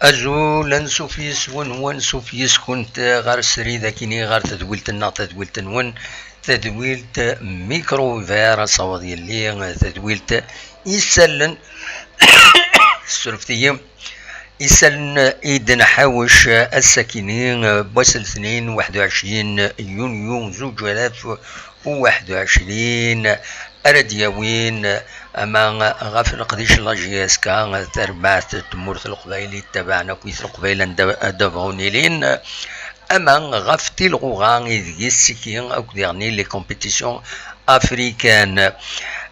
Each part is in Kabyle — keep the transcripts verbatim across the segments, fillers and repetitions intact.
Azul, ansuf yes-wen, wansuf yes-kunt ɣer srid akini, ɣer tedwilt-nneɣ, tadwilt-nwen, tadwilt Micro Vert, asawaḍ yelli, tadwilt isallen, ssurfet-iyi, isallen i d-nḥawec ass-akini, n wass letnin, waḥed u ɛecrin yunyu, zuǧ alaf u waḥed u ɛecrin, ara d-yawin ama ɣef leqdic n la J S K, tarbaɛt n tmurt n Leqbayel i yettabaɛen akk At Leqbayel anda ad bɣun ilin, ama ɣef tilɣuɣa ideg yessiki akk diɣen les compétitions africaines.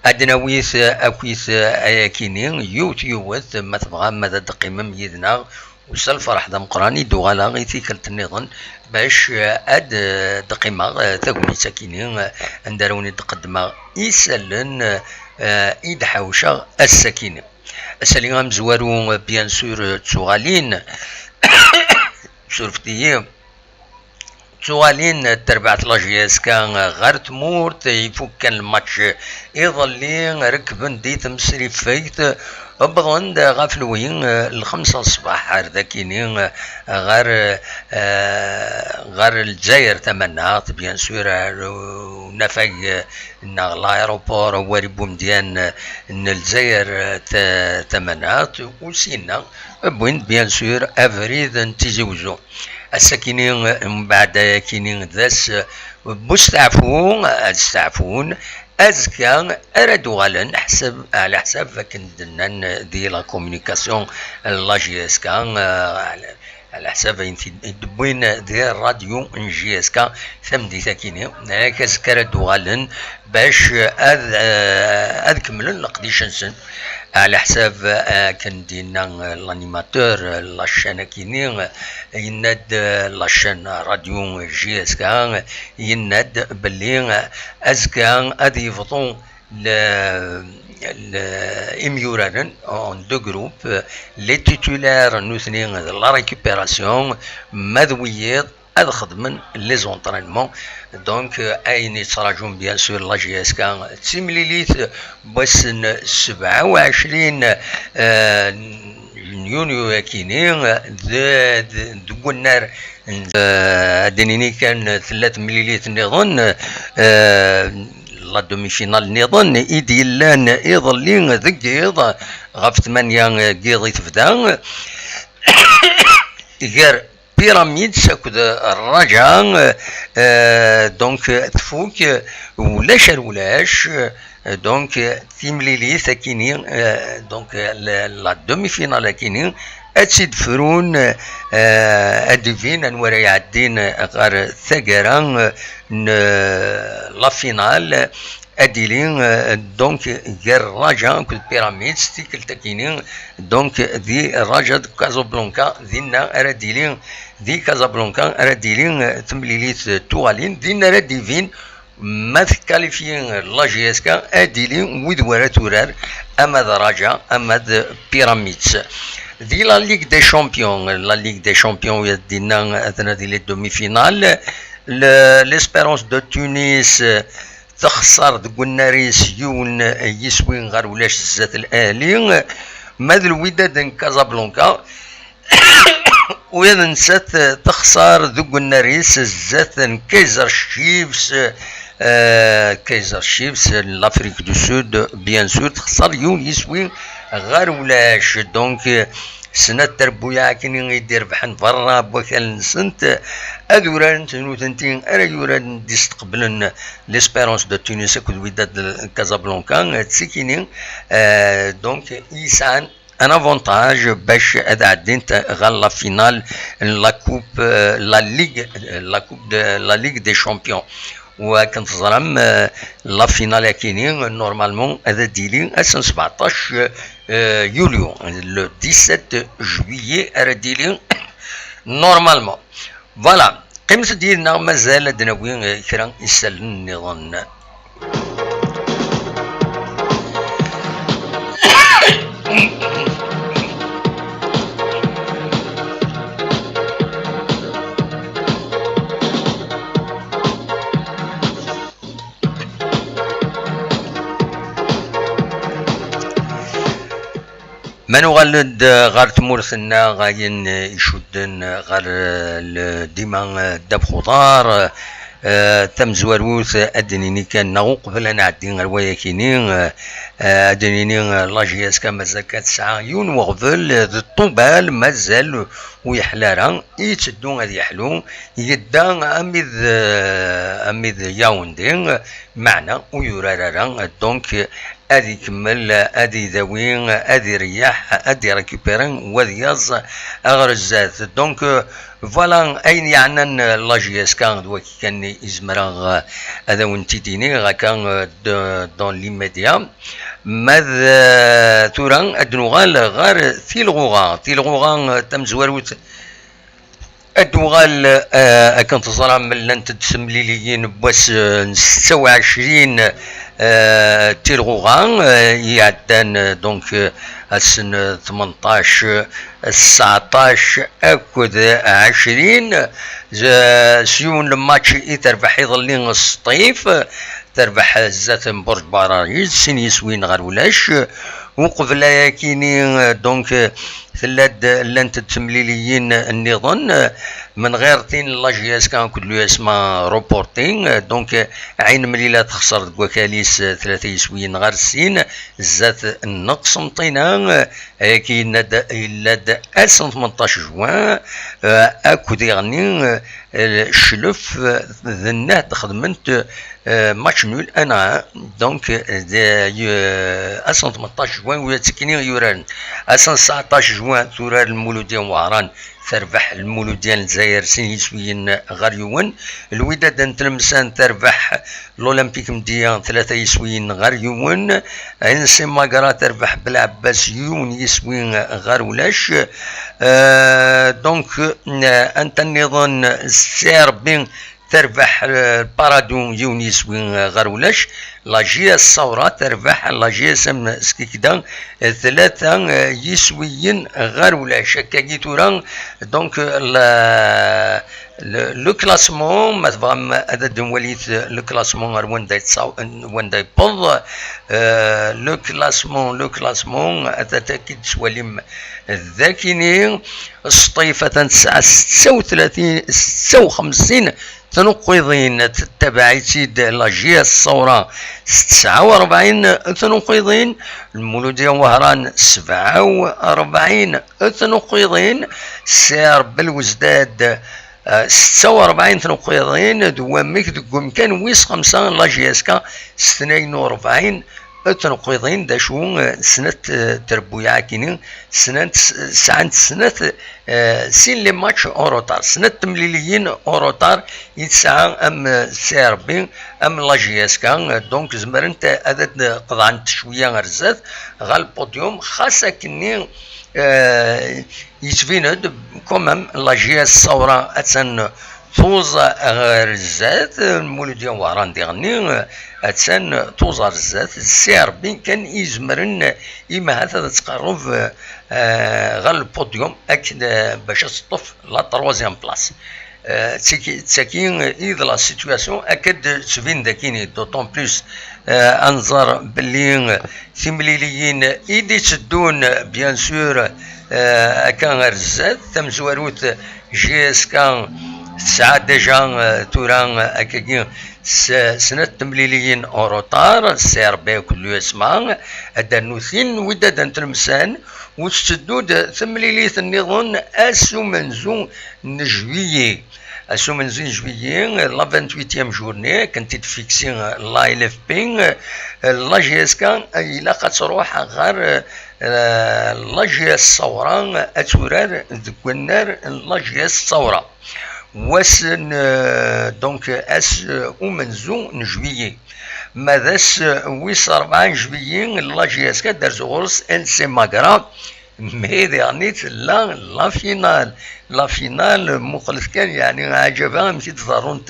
Ad d-nawit akkit ayakini yiwet yiwet, ma tebɣam ad d-teqqimem yid-neɣ, u s lferḥ d ameqqran i d-uɣaleɣ i tikkelt nniḍen bac, eh, ad, eh, d-qqimeɣ, eh, tagnit akini, eh, anda ara wen-id-qeddmeɣ isallen, eh, i d-ḥawceɣ ass-akini. Asali amezwaru, eh, bien sûr, eh, d tuɣalin, surfet-iyi, d tuɣalin n terbaɛt la J S K ɣer tmurt, ifuk kan lmatch iḍelli, rekben di temsrifegt, wwḍen-d ɣef lwi, eh, lxemsa ṣṣbeḥ ar dakini, eh, ɣer, eh, ɣer Lezzayer tamaneɣt, bien sûr, ar unafag, eh, neɣ l'aéroport Wari Boumediene, eh, n Lezzayer, eh, ta-, tamaneɣt, u sinna wwin-d, bien sûr, abrid n Tizi Wezzu. Ass-akini, mbeɛd ayakini d ass n usteɛfu, ad steɛfun. Azekka ara d-uɣalen, ḥsab, ɛla ḥsab akken d-nnan di la communication n la J S K, eh, ɛla ḥsab ayen t-id-, d-wwin di rradyu n J S K tameddit-akini. Yak azekka ara d-uɣalen bac ad, eh, ad kemmlen leqdic-nsen. Ɛla ḥsab, eh, akken d-yenna, eh, l'animateur, eh, la chaîne akini, eh, yenna-d, eh, la chaîne radio J S K, yenna-d belli, eh, azekka ad yebḍu le-, le-, imyuraren en deux groupes, eh, les titulaires nutni d la récupération, ma d wiyiḍ ad xedmen les entraînements. Donc, euh, ayen yettraǧun, bien sûr, la J S K, d timlilit n wass n sebɛa u ɛecrin, euh, n yunyu akini, d, d, deg unnar, euh, ad d-nini kan tella temlilit nniḍen, euh, la demi-finale nniḍen i d-yellan iḍelli deg yiḍ, ɣef tmanya n yiḍ i tebda, gar Pyramids akked Raja, euh, donc tfuk, ulac ar ulac, euh, donc timlilit akini, euh, donc la, la demi-finale akini, ad tt-id-frun, euh, ad d-ibin anwa ara iɛeddin ɣer taggara, euh, n, euh, la finale. Ad d-ili, euh, donc, gar Raja akked Pyramids, tikkelt akini, donc, di Raja de Casablanca, dinna ara d-ili, di Casablanca ara d-ili, euh, temlilit, euh, tuɣalin, dinna ara d-ibin ma tkalifyi la J S K, ad d-ili wid wara turar, ama d Raja, ama d Pyramids. Di la Ligue des Champions, la Ligue des Champions, ad d-inna, ad nadi les demi-finales, le-, l'Espérance de Tunis, euh, texṣer deg unnar-is yiwen yiswi ɣer ulac zdat Al Ahli, ma d Lwidad n Casablanca, u yad nsat texṣer deg unnar-is zdat n Kaizer Chiefs, euh, Kaizer Chiefs n l'Afrique du Sud, bien sûr, texṣer yiwen yiswi ɣer ulac. Donc, snat trebbuyaɛ akini i d-irebḥen berra n wakal-nsent, ad urarent nutenti ara yuraren d-isteqblen l'Espérance de Tunis akked Wydad Casablanca, d tikini, euh, donc, i yesɛan un avantage bac ad ɛeddint ɣer la finale n la coupe, euh, la ligue, euh, la coupe de la Ligue des Champions. U akken teẓram, euh, la finale akini, normalement, ad d-tili ass n sbeɛṭac, euh, yulyu, le dix-sept juillet ara d-tili, normalement. Voilà, qqimet-d yid-neɣ, mazal ad d-nawi, eh, kra isallen nniḍen. Ma nuɣal-d ɣer tmurt-nneɣ, ayen icudden ɣer, eh, le-, dima, eh, ddabex uḍar, eh, tamezwarut, ad d-nini kan, neɣ uqbel ad nɛeddi ɣer wayakini, eh, eh, ad d-nini, eh, la J S K mazal kan tesɛa yiwen weɣbel, eh, d Ṭubal, mazal ur yeḥla ara, yetteddu ad yeḥlu, yedda armi d, eh, armi d Yaoundé, meɛna ur yurar ara, donc, ad ikemmel, ad idawi, ad ireyyeḥ, ad irécupérer, u ad yaẓ ɣer zdat. Donc, euh, voilà, ayen yeɛnan la J S K, d wagi kan i zemreɣ, euh, ad awen-t-id-iniɣ, akka, euh, de-, dans l'immédiat. Ma d, euh, tura, ad nuɣal ɣer Tilɣuɣa. Tilɣuɣa, euh, tamezwarut, ad d-tuɣal, eh, akken teẓram, llant-d temliliyin n wass, eh, n setta u ɛecrin, eh, Tilɣuɣa, eh, iɛeddan, eh, donc, eh, ass n, eh, tmenṭac, eh, tseɛṭac akked ɛecrin, z-, s yiwen n lmatch i terbeḥ iḍelli Sṭif, terbeḥ zdat n Burj Barajid, sin yiswiyen ɣer ulac. Uqbel ayakini, donc, tella-d, llant-d temliliyin nniḍen, min ɣir tin n la J S K akked l'U S M A reporting. Donc, Ɛin Mlila texṣer deg wakal-is tlata yiswiyen ɣer sin, zdat n Qsenṭina, ayagi yella-d, yella-d ass n tmenṭac juin, akked iɣenni, eh, Cclef, eh, d Nnehd xedment, eh, match nul un à un. Donc, eh, d, eh, ass n tmenṭac juin, wi ttekkin i yuraren. Ass n tseɛṭac juin, turar Lmuludya n Wehran, terbeḥ Lmuludya n Lezzayer sin yiswiyen ɣer yiwen. Lwidad n Tlemsan terbeḥ L'Olympique Mdiya tlata yiswiyen ɣer yiwen. Ayen Semagra terbeḥ Belɛebbas yiwen yiswi ɣer ulac. Euh, donc, euh, anta nniḍen, Serbi terbeḥ, euh, Paradu yiwen yiswi, euh, ɣer ulac. La J S Saura terbeḥ la J S M Skikda, euh, tlata, euh, yiswiyen ɣer ulac. Akkagi tura, donc, euh, la, Le, le classement, ma tebɣam ad d-nwalit le classement ar wanda yettaw-, wanda yewweḍ, euh, le classement, le classement, ad t-id-twalim dakini. Sṭif atan tesɛa setta u tlatin, setta u xemsin tnuqqiḍin, tettabaɛ-itt-id la J S Saura s tesɛa u rebɛin tnuqqiḍin, Lmuludya Wehran sebɛa u rebɛin tnuqqiḍin, Sir Belwezdad Eh, setta u rebɛin tnuqqiḍin d wamek deg umkan wis xemsa n la J S K s tnayen u rebɛin tnuqqiḍin, d acu, eh, snat, eh, trebbuyaɛ-akini, snat, sɛant snat, eh, sin les matchs en retard, snat temliliyin en retard i tesɛa am, eh, C R B, am la J S K, eh, donc zemrent ad, ad qeḍɛent cwiya ar zdat ɣer le podium, xas akkenni, eh, Yettbin-d quand même la J S Saura attan tuẓ ɣer zdat, Lmuludya Wehran diɣenni attan tuẓ ɣer zdat, d C R B kan i izemren, imahat ad tqerreb, eh, ɣer le podium akken, eh, bac ad teṭṭef la troisième place. Eh, d tagi, d tagi i d la situation akka d-tettbin dakini, d'autant plus, eh, ad nẓer belli timliliyin i d-itteddun, bien sûr, eh, akka ar zdat, tamezwarut J S K tesɛa déjà, eh, tura, eh, akkagi s-, snat temliliyin en retard, C R B akked l'U S M A, ad d-nernu tin n Wydad n Tlemsan, u tetteddu-d temlilit nniḍen ass umenzu n juillet. Ass umenzu n juillet, la vingt-huitième journée, akken t-id-tfiksi la L F P, la J S K ilaq ad truḥ ɣer, eh, la J S Saura, ad turar deg wannar n la J S Saura. Wass n, eh, donc, ass, eh, umenzu n juillet. Ma d ass, eh, wis rebɛa n juillet, la J S K ad d-terzu ɣur-s L C Magra, mais diɣenni tella la finale. La finale, muqlet kan, yeɛni, ɛǧaba amek i d-ḍerrunt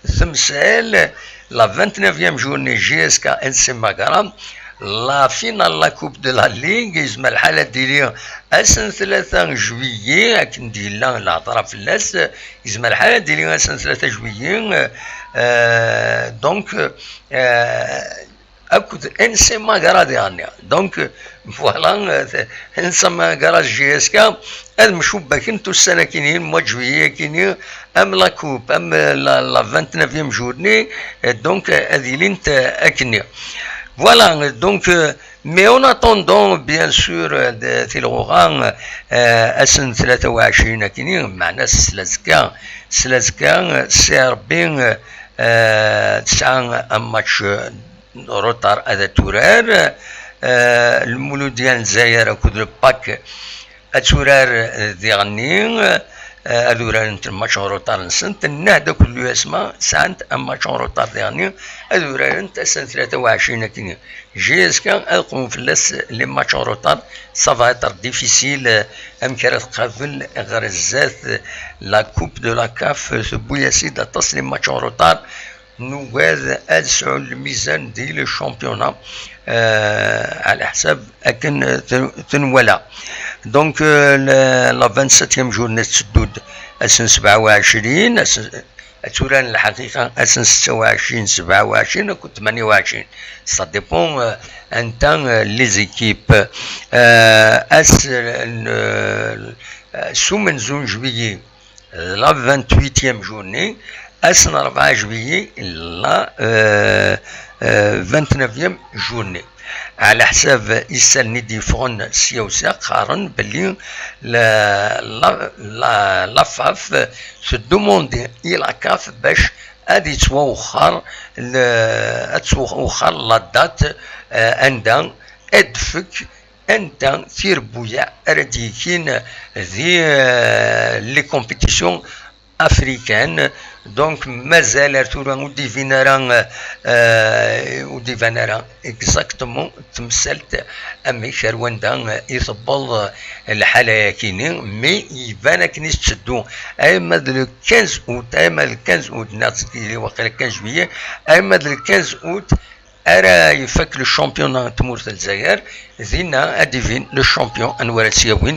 temsal. La vingt-neuvième journée, J S K L C Magra. La finale, la Coupe de la Ligue, yezmer lḥal ad d-tili ass n tlata juillet, akken d-yella lehḍra fell-as, yezmer lḥal ad d-tili ass n tlata juillet, euh, donc, euh, akked N C Magra diɣenni. Donc, voilà, euh, N C Magra J S K, ad mcubbaken ussan akini, mois de juillet akini, am la coupe, am la, la vingt-neuvième journée, euh, donc, euh, ad ilint, euh, akini. Voilà, donc, euh, mais en attendant, bien sûr, euh, de Tilɣuɣa, euh, ass n tlata u ɛecrin akini, meɛna s lazekka, s lazekka, euh, si Rebbi, euh, euh, tesɛa un match, euh, retard ad turar, euh, Lmuludya n Lezzayer akked le Pak ad turar, euh, diɣenni, euh, ad urarent match en retard-nsent. Nnehda akked l'U S M A sɛant un match en retard diɣenni ad urarent ass n tlata u ɛecrin akini. J S K ad qwen fell-as les matchs en retard, ça va être difficile, euh, amek ara tqabel ɣer zdat, euh, la coupe de la CAF, euh, tewwi-as-id aṭas les matchs en retard. Nugad ad sɛun lmizan di le championnat, euh, ɛla ḥsab akken, euh, ten-, tenwala. Donc, euh, la, la vingt-septième journée tetteddu-d ass n sebɛa u ɛecrin, ass, ad turaren lḥaqiqa ass n setta u ɛecrin, sebɛa u ɛecrin akked tmanya u ɛecrin. Ça dépend, euh, anta, euh, les équipes. Euh, ass n, euh, s umenzu n juillet, la vingt-huitième journée, ass n rebɛa juillet, la, euh, euh, vingt-neuvième journée. Ɛla ḥsab isallen i d-yeffɣen sya u sya, qqaren belli la, la, la, la FAF teddumandi i la CAF bac ad yettwawexxer le-, ad tettwawexxer la date, euh, anda ad d-tfek anta tirebbuyaɛ ara d-yekin di, euh, les compétitions africaines. Donc, mazal ar tura ur d-ibin ara, euh, ur d-iban ara exactement temsalt amek ar wanda i tewweḍ lḥala-yakini, mais iban akken i tetteddu. Ama d le quinze août, ama d le quinze août, neɣ tili waqila quinze juillet, ama d le quinze août, ara ifak le championnat n tmurt n Lezzayer, dinna ad d-ibin le champion anwa ara tt-yawin.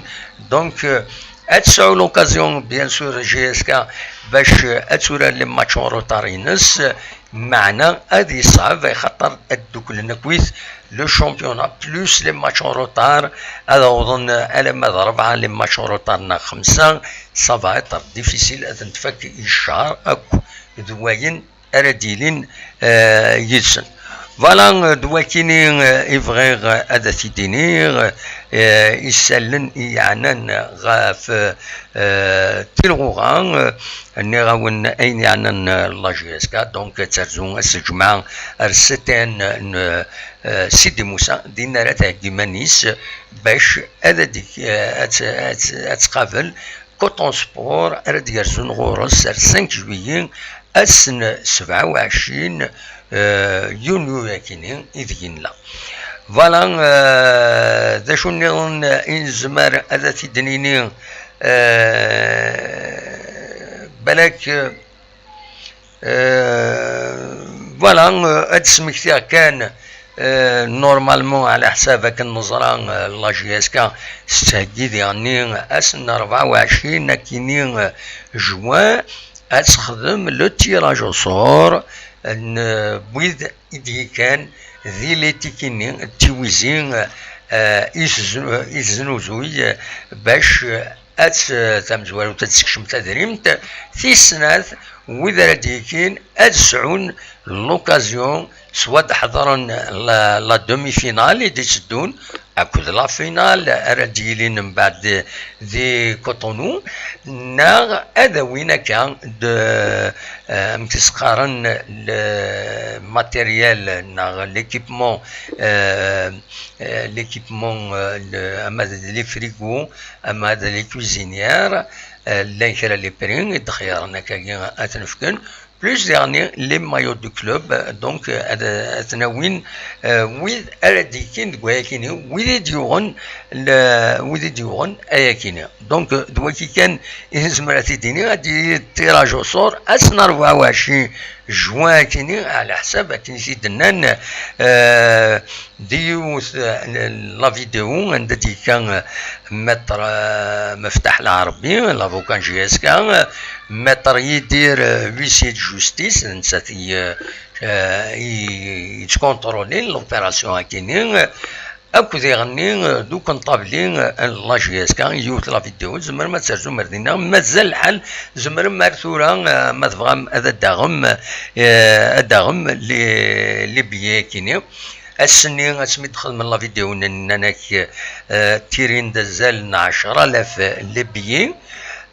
Donc, euh, ad tesɛu l'occasion, bien sûr, J S K bac, euh, ad turar les matchs en retard-ines, meɛna ad yeṣɛeb, axaṭer ad dduklen akkit le championnat plus les matchs en retard, ad awḍen alamma d rebɛa les matchs en retard neɣ xemsa, ça va être difficile ad ten-tfak i ccer akk d wayen ara d-yilin, euh, yid-sen. Voilà, euh, d wakini, euh, i bɣiɣ, euh, ad t-id-iniɣ, euh, isallen i yeɛnan ɣef, euh, Tilɣuɣa, euh, nniɣ-awen ayen yeɛnan, euh, la J S K, donc ad terzu ass n lǧemɛa ar sept heures n, euh, Sidi Musa, dinna ara theggi iman-is bac ad, ad, euh, ad, ad, ad tqabel Coton Sport ara d-yerzun ɣur-s ar cinq juillet, ass n sebɛa u ɛecrin, euh, yunyu-yakini ideg nella. Voilà, euh, d acu nniḍen i nezmer ad t-id-nini, euh, balak, euh, Euh, voilà, euh, ad d-smektiɣ kan, euh, normalement, ɛla ḥsab akken neẓra, euh, la J S K tettheggi diɣenni ass n rebɛa u ɛecrin akini, euh, juin, ad texdem le tirage au sort n, euh, wid i d-yekkan di l'éthique-nni d tiwizi, euh, i tez-, i teznuzuy, euh, bac, euh, ad t-, tamezwarut ad d-tekcem tadrimt, tis snat, wid ara d-yekin ad sɛun l'occasion s wa d-ḥeḍren la, la demi-finale i d-itteddun, akked la finale ara d-yilin mbeɛd di, di Cotonou, neɣ ad awin akka de, euh, amek s-qqaren, le matériel neɣ l'équipement, euh, euh, l'équipement, euh, le, ama d les frigos, ama d les cuisinières, euh, llan kra les prix i d-xeyren akkagi ad ten-fken, plus diɣenni les maillots du club, euh, donc, euh, ad, ad ten-awin, euh, wid ara d-yekin deg wayakini, wid i d-yuɣen, le, wid i d-yuɣen ayakini. Donc, euh, d waki kan i nezmer ad t-id-iniɣ, ad d-yili tirage au sort ass n rebɛa u ɛecrin juin akini, ɛla ḥsab akken i t-id-nnan, euh, di yiwet, euh, la vidéo anda d-yekka, euh, Maître, euh, Meftaḥ Lɛerbi, l'avocat n J S K, euh, Maître Yidir, euh, huissier de justice, d nettat i, euh, euh, i- yettkontrulin l'opération akini, euh, akked iɣenni, euh, d ukenṭabli, euh, n la J S K, yiwet la vidéo, tzemrem ad terzum ar dinna, mazal lḥal, tzemrem ar tura, euh, ma tebɣam ad d-taɣem, euh, ad d-taɣem les, les billets akini. Ass-nni, asmi d-xedmen la vidéo nnan-ak, euh, tirin d azal n ɛecra alaf les billets,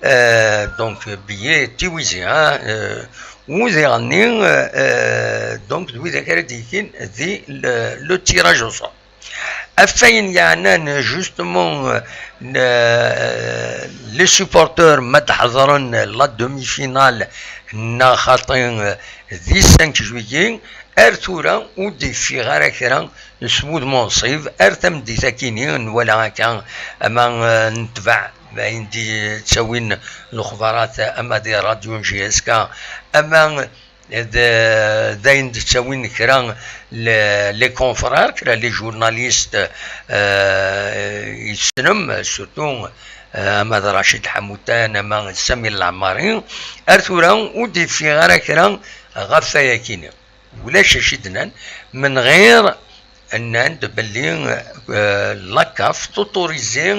euh, donc billets tiwizi, hein, euh, u diɣenni, euh, donc d widak ara d-yekin di le, le tirage au sort. Ɣef wayen yeɛnan justement, euh, le, les supporters ma d-ḥeḍren la demi-finale neɣ xaṭi, euh, di cinq juillet, ar tura ur d-yeffiɣ ara kra s wudem unṣib, ar tameddit akini nwala akka, ama, euh, netbeɛ ayen d-ttawin lexbarat, ama di radio n J S K, ama d, d ayen d-ttawin kra le, les confrères, kra les journalistes, euh, yessnem, surtout, euh, ama d Racid Ḥamutan, ama d Sami Leɛmari, ar tura ur d-yeffiɣ ara kra ɣef wayakini. Ulac acu i d-nnan, menɣir nnan-d belli, euh, la CAF t'autorise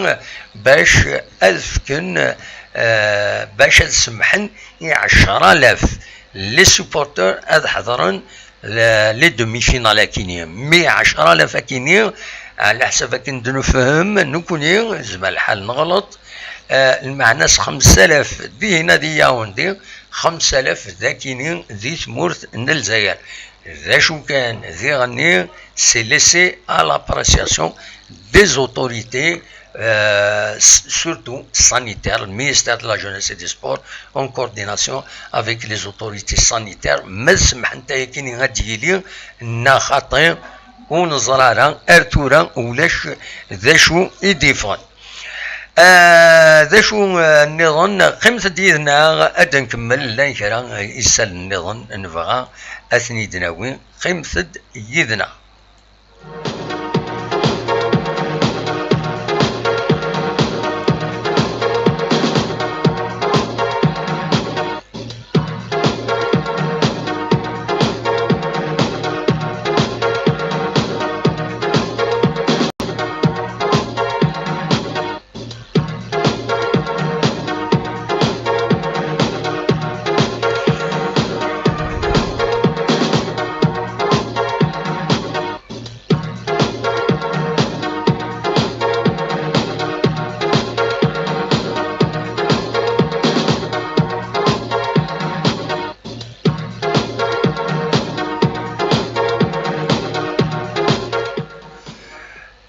bac ad fken, euh, bac ad semḥen i ɛecra alaf les supporters ad ḥeḍren le, les demi-finales akini. Mi ɛecra alaf akini, ɛla ḥsab akken d-nefhem nekni, zma lḥal neɣleṭ, euh, lmeɛna s xemsa alaf dihin ad Yaoundé, xemsa alaf dakini di tmurt n Lezzayer. D acu kan, diɣenni, c'est laissé à l'appréciation des autorités, euh, s-, surtout sanitaires, le ministère de la Jeunesse et des Sports, en coordination avec les autorités sanitaires. Ma semḥent ayakini ad d-yili, neɣ xaṭi, ur neẓri ara, ar tura ulac d acu i d-yeffɣen. Ah, d acu, ah, nniḍen? Qqimet-d yid-neɣ, ad nkemmel, llan kra, ah, isallen nniḍen nebɣa ad ten-id-nawi. Qqimet-d yid-neɣ.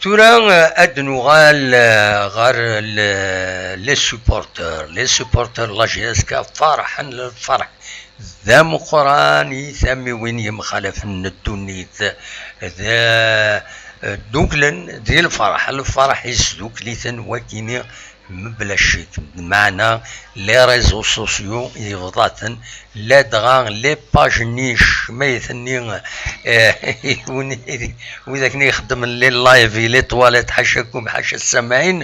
Tura, eh, ad nuɣal, eh, ɣer le, les supporters. Les supporters n la J S K ferḥen lferḥ d ameqqran i tamiwin yemxalafen n ddunit. D, eh, dduklen di lferḥ. Lferḥ isdukkel-iten wakini mebla ccek, meɛna les réseaux sociaux yebḍa-ten, ladɣa les pages-nni ccmayet-nni, eh, win-, wid akken i ixeddmen les lives, les toilettes, ḥacakum, ḥaca ssamɛin,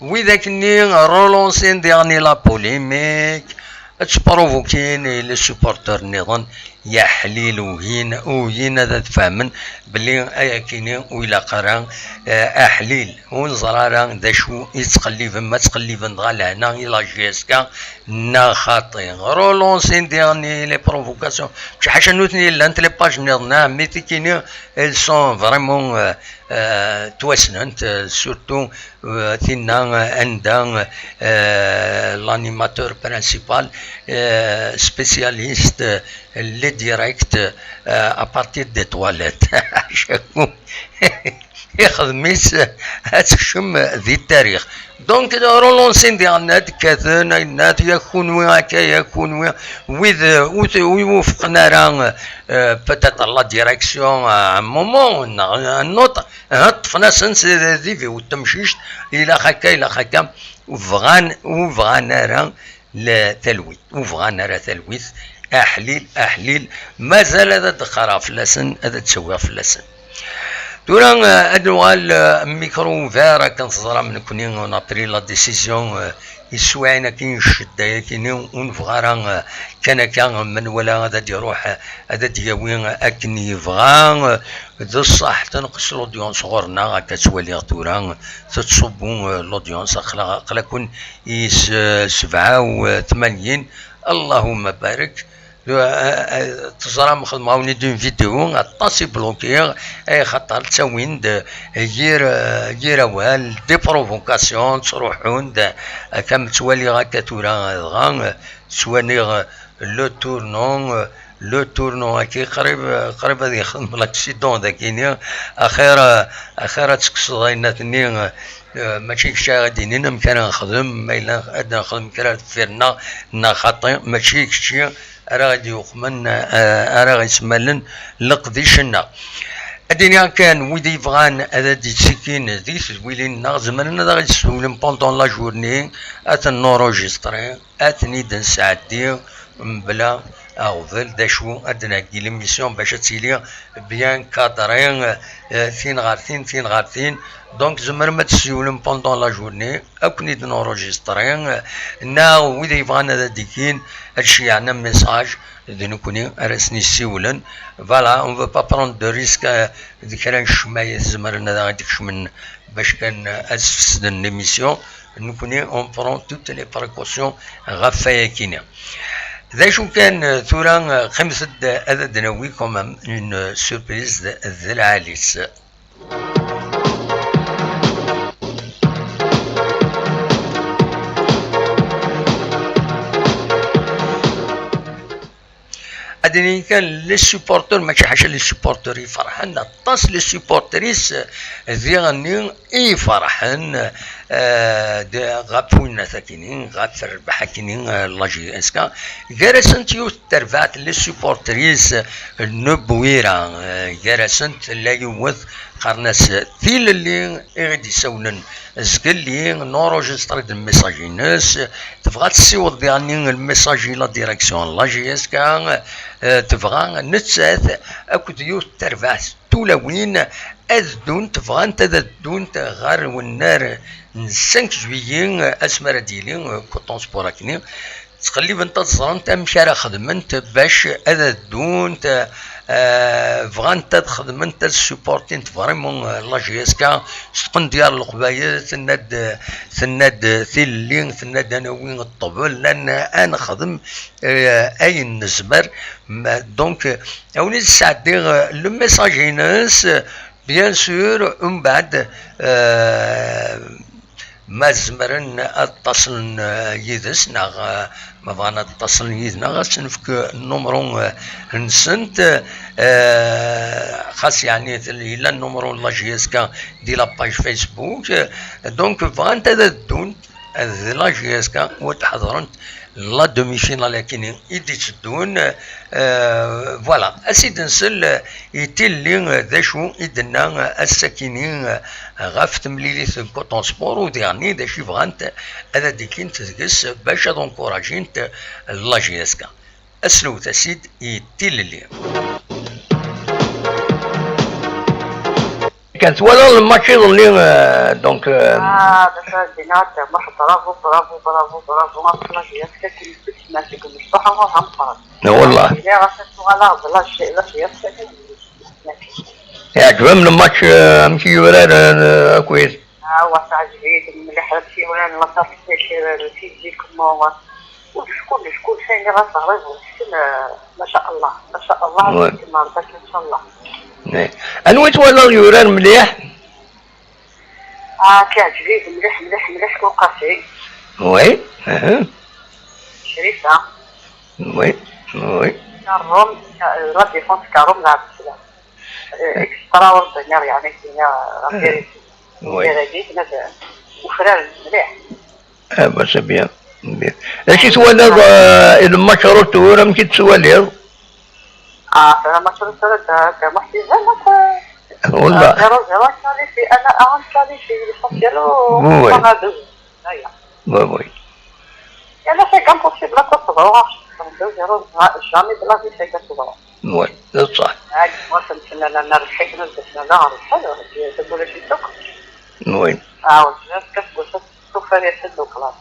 wid akken-nni relancer diɣen la polémique, ad sprovoquer les supporters nniḍen, ya ḥlil, ugin, ugin ad, ad fehmen belli ayakini ur ilaq ara, eh, aḥlil. Ur neẓri ara d acu i ttqelliben, ma ttqelliben dɣa lehna i la J S K neɣ xaṭi. Relancer diɣen les provocations. Mačči ḥaca nutni llant les pages nniḍen, ah, mais tikini, elles sont vraiment, euh, euh, ttwassnent, euh, surtout, euh, tinna, euh, anda, euh, l'animateur principal, euh, spécialiste, euh, les directs, euh, à partir des toilettes. Ixdem-itt ad tekcem di tarix. Donc, relancer diɣen ad kkaten, ad yenna-t, ya kunwi akka, ya kunwi, wid, wid ur iwufqen ara, euh, peut-être la direction à un moment, neɣ un autre, euh, ṭṭfen-asen s-, di, di, di temcict, ilaq akka, ilaq akka, ur bɣan, ur bɣan ara la talwit, ur bɣan ara talwit, aḥlil, aḥlil, mazal ad d-qqareɣ fell-asen, ad d-ttawiɣ fell-asen. Tura, eh, ad nuɣal, eh, micro ouvert, akken teẓram nekkni, on a pris la décision, eh, yeswiɛin akin ccedda-yakini, ur nebɣa ara, eh, kan akka, ma nwala ad d-iruḥ, eh, ad d-yawi, eh, akken yebɣa, eh, d ṣṣeḥ, tenqes l'audience ɣur-neɣ, akka ttwaliɣ tura, eh, tettṣubbu, eh, l'audience, aqla-, aqla-ken yis, eh, sebɛa u tmanyin, Allahumma barik. Eh, eh, teẓram xedmeɣ-awen-id une vidéo, aṭas i blokiɣ, eh, xaṭer ttawin-d, eh, yir, eh, yir awal, des provocations, ttruḥun-d, eh, akka am ttwaliɣ akka tura, eh, dɣa, eh, ttwaliɣ, eh, le tournant, eh, le tournant-agi qrib, eh, qrib ad yexdem l'accident dagini, axir, eh, axir ad tekkseḍ ayen-nni, eh, eh, mačči kečč ara d-inin amek ara nexdem, ma yella ad nexdem kra deffir-nneɣ, neɣ xaṭi, mačči kečči ara ɣ-d-yuqmen, eh, ara ɣ-yesmalen leqdic-nneɣ. Ad iniɣ kan, wid yebɣan ad d-ittikin di tedwilin-nneɣ, zemren ad aɣ-d-siwlen pendant la journée, ad ten-nurujistri, ad ten-id-nesɛeddi mebla aɣbel, d acu ad d-nheggi l'émission bac ad tili bien cadrée, eh, tin ɣer tin, tin ɣer tin. Donc, tzemrem ad tessiwlem pendant la journée, ad ken-id-nurujistri, eh, neɣ wid yebɣan ad d-ikin, ad ceyyɛen un message, d nekkni ara sen-yessiwlen. Voilà, on veut pas prendre de risque, eh, d kra n ccmayat zemren ad aɣ-d-kecmen bac kan, eh, ad sfesden l'émission. Nekkni, on prend toutes les précautions ɣef wayakini. D acu kan, eh, tura, eh, qqimet-d, ad d-nawi quand même une surprise d, d lɛali-s. Ad d-inin kan les supporters, mačči ḥaca les supporters iferḥen, aṭas les supporters diɣenni i iferḥen, eh, d-, ɣef winnat akini, ɣef rrbeḥ akini, eh, la J S K. Gar-asent yiwet n terbaɛt les supporters n Bwira, eh, gar-asent tella yiwet qqaren-as Tilelli i ɣ-d-isawlen zgelli, nurujistri-d lmessage-ines, tebɣa ad tessiweḍ diɣenni lmessage i la direction n la J S K, eh, tebɣa nettat akked yiwet n terbaɛt tulawin ad ddunt, bɣant ad ddunt ɣer wennar n cinq juillet, asmi ara d-yili, eh, Coton Sport akni. Ttqellibent ad ẓrent amek ara xedment bac ad ddunt, eh, bɣant ad xedment, ad supportint vraiment, eh, la J S K s tqendyar n Leqbayel, tenna-d, tenna-d Tilelli, tenna-d ad nawi ṭṭbel, ad n-, ad nexdem, eh, ayen nezmer. Ma, donc, eh, awen-id-sɛeddiɣ, eh, le message-ines, bien sûr, umbeɛd, eh, ma zemren ad ṭṭaslen, eh, yid-s, neɣ, eh, ma bɣan ad ṭṭaslen yid-neɣ, ad sen-nefk numru, eh, nsent, eh, xas yeɛni tel-, yella numru n la J S K di la page Facebook, eh, donc bɣant ad ddunt, eh, d la J S K u ad ḥeḍrent la demi-finale akini i d-itteddun. Euh, voilà, ad s-id-nsel, euh, i Tilelli, euh, d acu i d-tenna, euh, ass-akini, euh, ɣef temlilit n Coton Sport, u diɣenni d acu i bɣant ad d-ikkint deg-s bac ad encouragint, euh, la J S K. Aslewt-as-id i Tilelli. Kan twalaḍ lmatch iḍelli, euh, donc, euh, Ah, d acu ara d-iniɣ, akka, bravo, bravo, bravo, bravo, ɣef la J S K, akken i tt-id-snan seg umecṭuḥ, amuḍ ameqqran. Wallah. Iliɣ ɣas ad tuɣaleɣ d la J-, la J S K kan. Iɛǧeb-am lmatch, euh, amek i yurar, euh, akk-is? Ah, wa teɛǧeb-iyi mliḥ, amek i uran, la tactique, euh, le physiquement, kullec, kullec, kullec, ayen i ɣas teɣriḍ, euh, ma sha Allah, ma sha Allah, ouais. Ad kem-Rebbi, in sha Allah. Ouais. Anwa i twalaḍ yurar mliḥ? Ah, teɛǧeb-iyi mliḥ, mliḥ, mliḥ, Uqasi. Oui, aha. Crifa. Oui, oui. Karum, la défense Karum, la, la, euh, extraordinaire, يعني, c'est la vérité. Oui. Vérité, c'est la, ufraren mliḥ. Ah, bah, c'est bien. Bien. Acu twalaḍ, euh, le match retour, amek i t-twaliḍ? Ah, c'est un match retour, c'est, c'est un match qui j'aime, donc, euh, والله. Zéro zéro, qualifié, أنا أهم qualifié, l'essentiel, oui. Aya. Oui, oui. Yal acu impossible ad teḍru, deux zéro, jamais de la vie ad teḍru. Oui, c'est ça. عاد واش نتسنى لنا الحكمة باش نهضر على الحاجة، هي تقول شي سوق. Oui. عاود كتقول شوف السوفر يا سيدي وخلاص.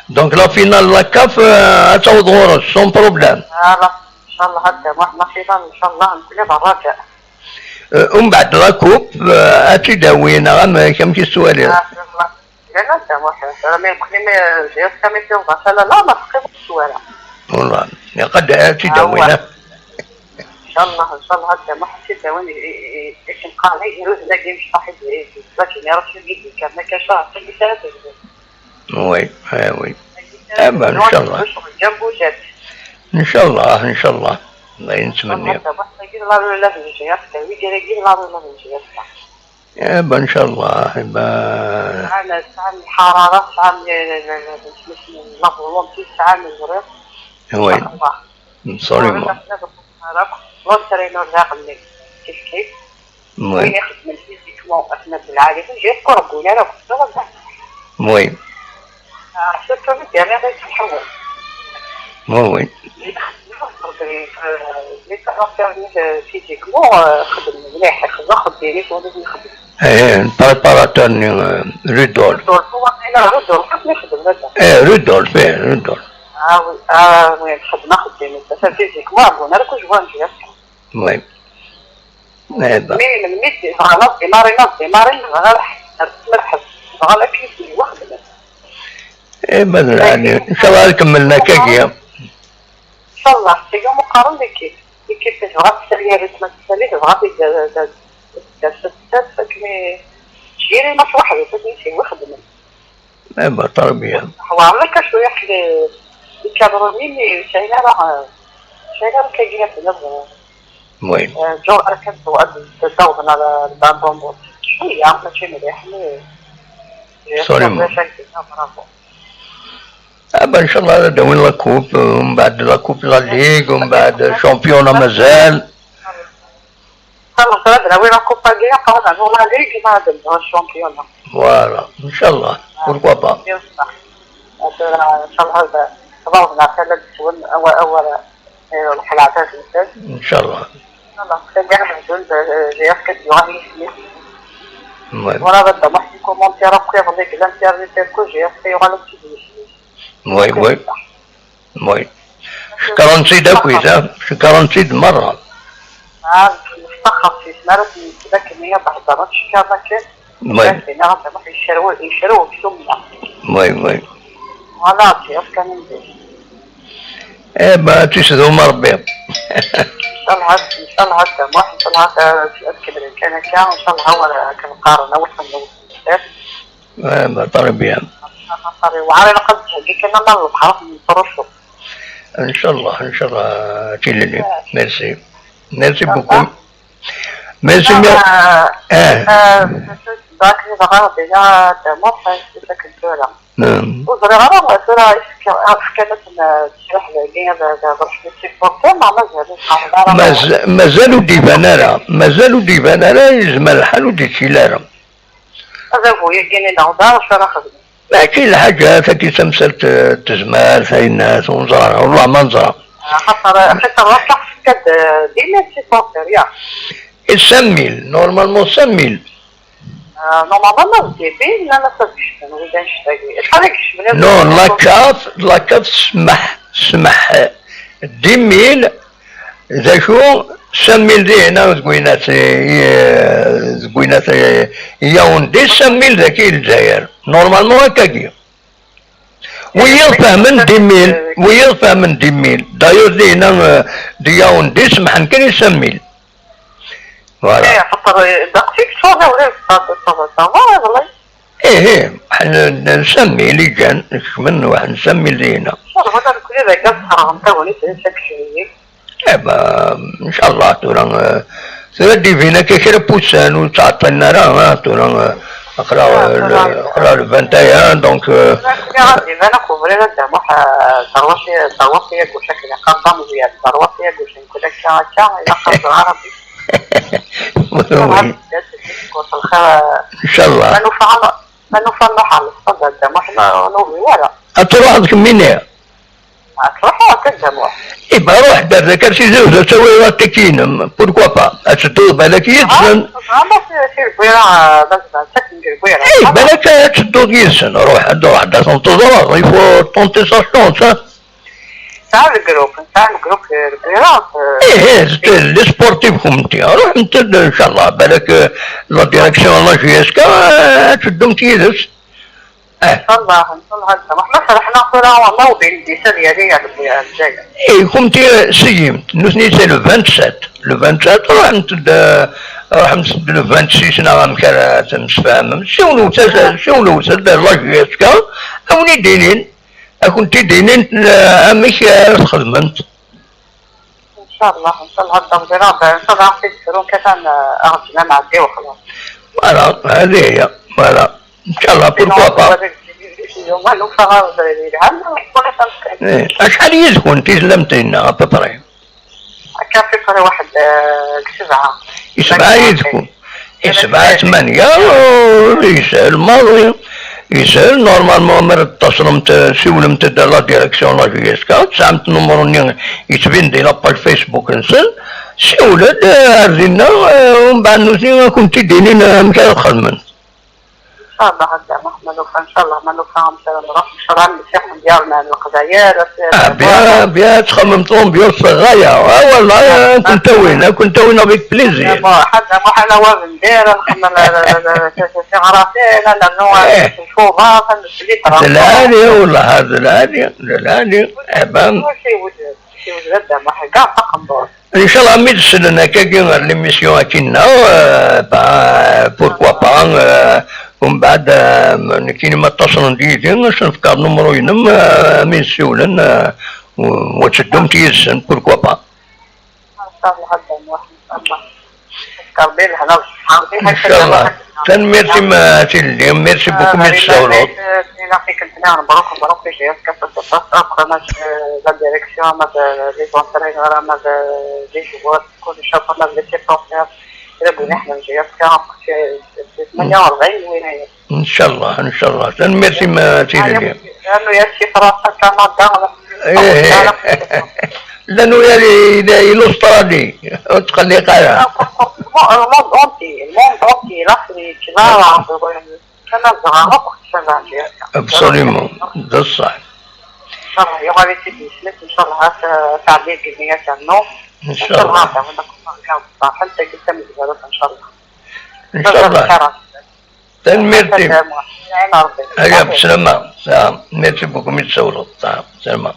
Donc la finale la CAF, euh, ad taweḍ ɣur-s sans problème. Voilà. ان شاء الله هكا واحد la finale ان شاء الله نكون الرجاء. Euh, ومن بعد la coupe, euh, ad tt-id-awi neɣ amek, amek i tettwaliḍ? لا لا، انت واحد راه ما يمكن ما جاي كامل في الغسالة، لا ما تقيمش ولا. والله يقد اعتداوينا. ان شاء الله ان شاء الله هكا ما حسيت وين يمكن قال هي يروح لا جيم صاحب، لكن يا ربي يديك ما كاش راه تلقى ثلاثة. Oui, oui. اما ان شاء الله. ان شاء الله، ان شاء الله. الله ينتمنى. هكا واحد يقول لا لا لا، يا اختي ويدير يقول لا لا لا. ايبا ان شاء الله ايبا. ساعة ساعة الحرارة ساعة، la volonté ساعة الريق. Oui. Absolument. L'entraîneur داخل كيف كيف. Oui. وين يخدم الفيزيكمون احنا بالعالي جاي كرة قولنا راه كنت. Oui. Oui, oui. ايه البريباراتور رودولف. رودولف هو كاين رودولف كيف يخدم هذا؟ ايه رودولف، ايه رودولف. اه وي، اه وي، خدمه خدمه فيزيكمون بون هذاك واش بغا نجي. Oui. ايه با. مي مي ديماري نوض ديماري نوض ديماري نوض غير مرحب. غير كيف واحد. ايه ما ندري، ان شاء الله كملنا كاكيا. ان شاء الله حتى يوم مقارن ليكيب. ليكيب تبغى تسالي ريتم تسالي تبغى تدير تدير ستات كمي. شيري ماش واحد وثلاثين شي واحد من. ايوا تربية. هو عملك شوية حلي الكاميروني اللي شايلة راه شايلة راه كاين في النظر. المهم. جو اركنت وعد تدور على الباندومبو. شوية ماشي مليح مي. سوري. برافو. ابا ان شاء الله هذا وين لا كوب، ومن بعد لا كوب لا ليغ، ومن بعد الشامبيونا مازال. خلاص هذا وين لا كوب لا ليغ، خلاص هذا لا ليغ ما هذا الشامبيونا. فوالا ان شاء الله، بوركوا با. ان شاء الله هذا خلاص نعطي لك اول اول. ايوا الحلقات. ان شاء الله. ان شاء الله. كان يعمل جول جي اف كي يغني. المهم. وراه غدا واحد الكومونتير اخويا غادي يقول لك الانترنت ديال كل جي اف كي يغني. وي وي. وي. شكرا سيد اكويس، ها؟ شكرا سيد مرة. اه، مستخف في سمارة. لكن هي بعد ما تشكى ما كان. المهم. كان هنا يشرو يشرو بسمنة. المهم المهم. فوالا هادشي اش كان ندير. ايه ما تسدهم ربي. ان شاء الله هاد- ان شاء الله هكا واحد ان شاء الله هكا تكبر كان هكا ان شاء الله هو كنقارن اول ما نوصل للخير. ايه ما طري بيان. وعلى الاقل تهديك انا ما نلقى نطرشو. ان شاء الله ان شاء الله تيلي. ميرسي. ميرسي بوكو. ماشي مي... اه اه. داك غرض لا طموح ساكن دوله. نعم. وزري غرض دوله كانت تشرح لي برحمة السيبورتير ما مازال. مازال وديبان راه مازال وديبان راه يزمر الحال وديتشي لا راه. هذا بويا كاين اللي نعوضها واش راه خدمه. ماشي الحاجات هاكي تمثل تزمال فاين ونزرع والله ما نزرع. خاطر خاطر راك كد ديما سي سونتير يا. سان ميل normalement سان ميل. normalement ما ديبي لا ما صدقش انا ولا نشتاقي شحال هاك الشمال. نو لا كاف لا كاف سمح سمح دي ميل. ذاكو سان ميل دي هنا زكوينات زكوينات ياوندي سان ميل ذاكي الجزائر normalement هكاكي. ويا فهمن دي ميل ويا فهمن دي ميل دايور دي هنا دي ياوندي سمحن كان سان ميل. فوالا. ايه خاطر داك فيك شغل ولا صافي صافي صافي والله. ايه ايه حنا نسمي لي جان نكمل واحد نسمي لينا. والله هذا كل هذا قال صراحه انت وليت انت كشويه. ايوا ان شاء الله تورا تورا ديفينا كي كرا بوسان وتعطينا راه تورا اقرا اقرا الفانتايا دونك. غادي انا كوبري هذا ما ثروتي ثروتي يقول لك قام مزيان ثروتي يقول لك كذا كذا الى قصد عربي. ان شاء الله. منو فان حال تفضل انت ما حنا نوبي ولا. اتروح عندك منين؟ Truḥeḍ akka d Muḥ. Eh ben, ruḥ-d ar daki ar Tizi Uzzu, tawi aṭiki-inem. Pourquoi pas? Ad tedduḍ balak yid-sen. Ah, c'est vraiment, c'est, c'est Lbwira, euh, d azmar, d akken deg Lbwira. Eh, balak ad tedduḍ yid-sen. Ruḥ-d, ruḥ-d ad ten-teẓreḍ. Il faut tenter sa chance, hein. Tesɛa le groupe, tesɛa le groupe, euh, Lbwira, euh, eh, eh, les sportifs kunemti. Ruḥemt-d, inchallah. Balak, euh, la direction, la J S K, euh, ad teddumt yid-s. Eh. Inchallah, inchallah, ad d-nruḥ. Ma serḥen-aɣ tura, wallah, ur d-yeldi ad yali ar Lezzayer. Eh, kunemti, eh, seyyimt. Nutni, c'est le vingt-sept. Le vingt-sept, ruḥemt-d, eh, ruḥemt-d le vingt-six neɣ amek ara temsefhamem. Siwlewt-as, siwlewt-d ar la J S K, a wen-id-inin, a kent-id-inin, eh, amek ara txedmemt. Inchallah, inchallah, ad d-nẓer, inchallah, ad ɣ-t-id-frun kan, eh, ad ɣ-ǧǧen ad nɛeddi wexlaṣ. Voilà, هذه هي. Voilà. Inchallah, pourquoi pas. Sinon, ma nufa abeṛṛiǧ yelhan, wala tameslayt. Eh, acḥal yid-kent i tellamt dinna, à peu près? Akka, à peu près waḥed, eh, deg sebɛa. I sebɛa yid-kent? I sebɛa, tmanya, ur yeshel maḍi. Yeshel, normalement, mi ara d-taslemt, eh, siwlemt-d à la direction, la J S K, tesɛamt nnumru-nni yettbin di la page Facebook-nsen, siwlet-d, eh, ar dinna, eh, umbeɛd nutni ad kent-id-inin, eh, amek ara txedmem. Inchallah, a Dda Muḥ, ma nufa, inchallah, ma nufa amek ara nruḥ, inchallah, ad nmessi ixenǧaren n Leqbayel, ah, bien, bien, ad txemmemt l'ambiance ɣaya. Ah, wallah, ad kent-awin, ad kent-awin avec plaisir. A Dda Muḥ, a Dda Muḥ, ala wa bendir, ad nxemmem, eh, eh, eh, tiɣratin, ad nernu, eh, lfuḍa, ad nesli d lɛali, wallah, d lɛali, d lɛali. Eh ben. Mačči wejhed, mačči wejhed, a Dda Muḥ, kkaɣ taqendurt. Inchallah, mi d-slen akkagi ɣer l'émission akkinna, euh, ben, pourquoi pas, euh, umbeɛd, euh, nekkini ma ttaṣlen-d yid-i, ad sen-fkeɣ nnumru-inem, euh, mi d-siwlen, euh, u-, ad teddumt yid-sen, pourquoi pas. Inchallah, a Dda Muḥ, inchallah. Rebbi lehna d ṣṣeḥḥa. Inchallah. Tanemmirt-im a Tilelli, merci beaucoup mi d-tsawleḍ. Ilaq-ik lehna, mebruk, mebruk i J S K, après, ma d, euh, la direction, ma d, euh, les entraîneurs, ma d, euh, les joueurs, kullec, ma d les supporters. Rabbi neḥna J S K, c'est, c'est tmenya u rebɛin n winayas. Inchallah, inchallah. Tanemmirt-im a Tilelli. Rnu-yas tifrat a Kanada. Eh, eh. Llan wiyal i, i l'Australie. Ur ttqelliq ara. Le monde entier, le monde entier, l'Afrique, l'Arabe, Kanada, akk ttcaban. Absolument, d ṣṣeḥ. Inchallah, yuɣal-itt-id yesmet, inchallah, ad t-, ad tɛeddi deg imi ad ternu. Inchallah. Inchallah, ad tɛeddi tamezwarut, inchallah. Inchallah. Tanemmirt-im. Aya, bslama. Merci beaucoup mi d-tsawleḍ. Bslama.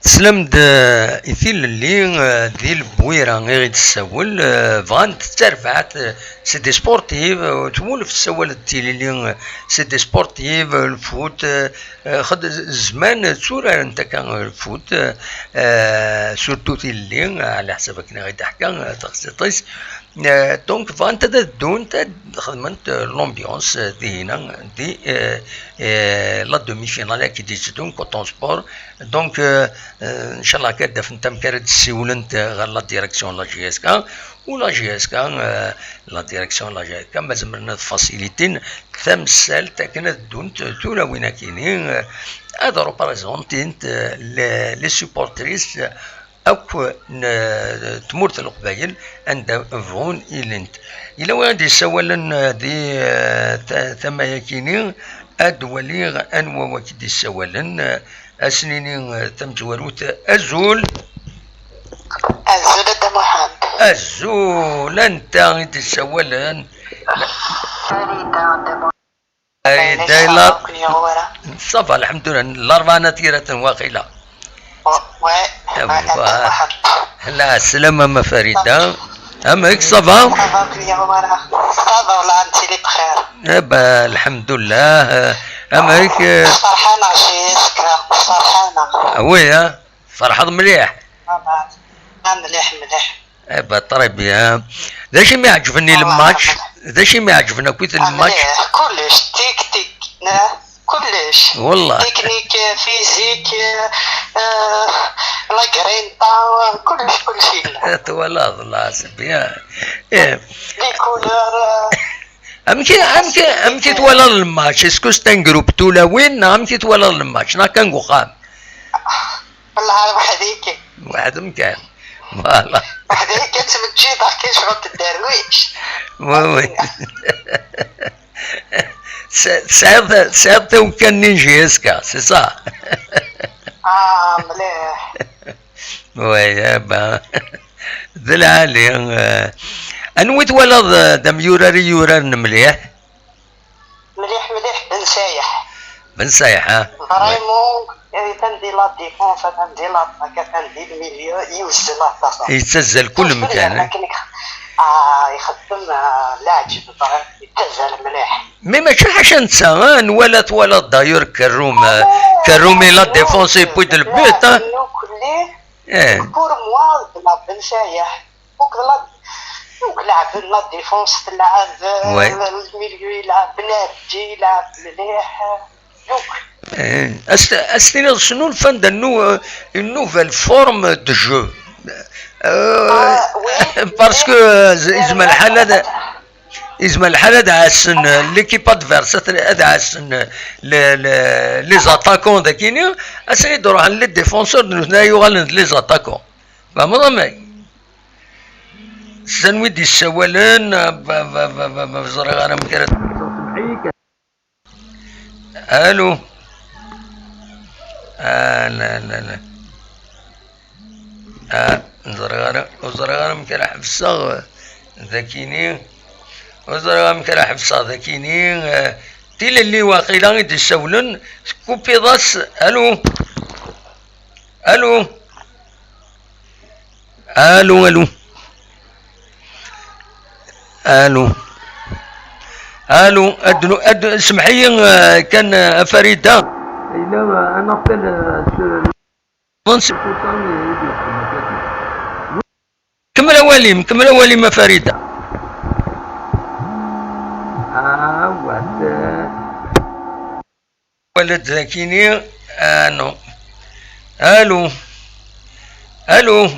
Teslam-d, eh, i tilelli, eh, di Lebwira i ɣ-d-tessawel, eh, bɣan-t d tarbaɛt, eh, c'est des sportifs, eh, twulef tessawal-d tilelli, eh, c'est des sportifs, eh, lfut, eh, eh, xed-, zman tturaren akka, eh, lfut, eh, eh, surtout tilelli, eh, ɛla ḥsab akken i ɣ-d-teḥka, eh, taxsiṭ-is. Eh, donc, bɣant ad ddunt, ad xedment, eh, l'ambiance, eh, dihina, di, eh, eh, la demi-finale, akka i d-itteddun, Coton Sport. Donc, eh, eh, ncallah, akka ad d-afent amek ara d-ssiwlent, eh, ɣer la direction n la J S K, u la J S K, eh, la direction n la J S K, ma zemren ad facilitin tamsalt akken ad ddunt tulawin akini, eh, ad représentint, eh, les, les supportrices, eh, akk n, eh, tmurt n Leqbayel anda bɣun ilint. Yella win i d-yessawalen, eh, di, eh, ta-, tama-yakini, ad waliɣ anwa waki d-yessawalen, eh, ad s-nini, eh, tamezwarut, azul. Azul a Dda Muḥend. Azul, anta i d-yessawalen? Farida Dda Muḥend. Farida, ça va, alḥemdulillah. Larebɛa n At Yiraten waqila. Ouais. Lɛeslama a ma Farida. Amek, ça va? Ça va, ça va, la, أنت بخير. Eh ben, alḥemdulillah. Amek, eh? Ferḥaneɣ, j'ai, ferḥaneɣ. Ah oui, hein? Ferḥeḍ mliḥ. Ah, mliḥ, mliḥ. Eh ben, très bien. D acu i m-iɛeǧben i lmatch? D acu i m-iɛeǧben akkit lmatch? Mliḥ, kullec, tiktik, ne, kullec. Wallah. Technique, physique, euh, la grinta, kullec, kullec yella. Eh, twalaḍ, la, c'est bien. Eh. Les couleurs, euh, amek i, amek i, amek i twalaḍ lmatch? Est-ce que c'est un groupe tulawin, neɣ amek i twalaḍ lmatch? Neɣ kan deg uxxam? والله وحدي كي. واحد مكان. Voilà. وحدي كتمجيضة كي شغل تدرويش. Oui, oui. Tesɛiḍ, tesɛiḍ tawekka-nni n J S K, c'est ça? Ah, mliḥ. Oui, eh ben, d lɛali. Eh, anwa i twalaḍ, eh, d amyurar i yuraren mliḥ? Mliḥ, mliḥ, Ben Sayeḥ. Ben Sayeḥ, ah. Vraiment, atan di la défense, atan di l'attaque, atan di le milieu, yewzel aṭas. Yettazzal kul mkan, eh? Akken i k-, ah, ixeddem, ah, leɛǧeb, yettazzal mliḥ. Mais mačči ḥaca netta, ah, nwala, twalaḍ d'ailleurs Kerrum, eh, Kerrum et la défense et puis de le but, ah. Nekkni, eh, pour moi, d la Ben Sayeḥ. Donc, la, donc, لعب la défense, تلعب, euh, ouais, le milieu, يلعب بنادي، يلعب مليح. Donc, eh, as-, as-tiniḍ snulfan-d une, une nouvelle forme de jeu. Euh, ah, oui, parce que, euh, yezmer lḥal ad, yezmer lḥal ad ɛassen, euh, l'équipe adverse, ad, ad ɛassen, euh, les, les, les attaquants dagini, ass-nni d-ruḥen les défenseurs, d nutni ay yuɣalen d les attaquants. Tfehmeḍ a May? Sani wi d-yessawalen, ba, ba, ba, ba, ba, ẓriɣ ara amek ara. Allo. Ah, la, la, la. Ah, ẓriɣ ara, ur ẓriɣ ara amek ara ḥebseɣ, eh, dakini. Ur ẓriɣ amek ara ḥebseɣ dakini, eh, tilelli waqila i d-issawlen, tkupiḍ-as. Allo. Allo. Allo, allo. Allo. Allo, ad nu-, ad, semḥ-iyi, eh, kan, eh, a Farida. Yella, eh, un appel, eh, s-, kemmel awal-im, kemmel awal-im a Farida. Ah, what, eh, Walad dakini, ah, non. Allo. Allo.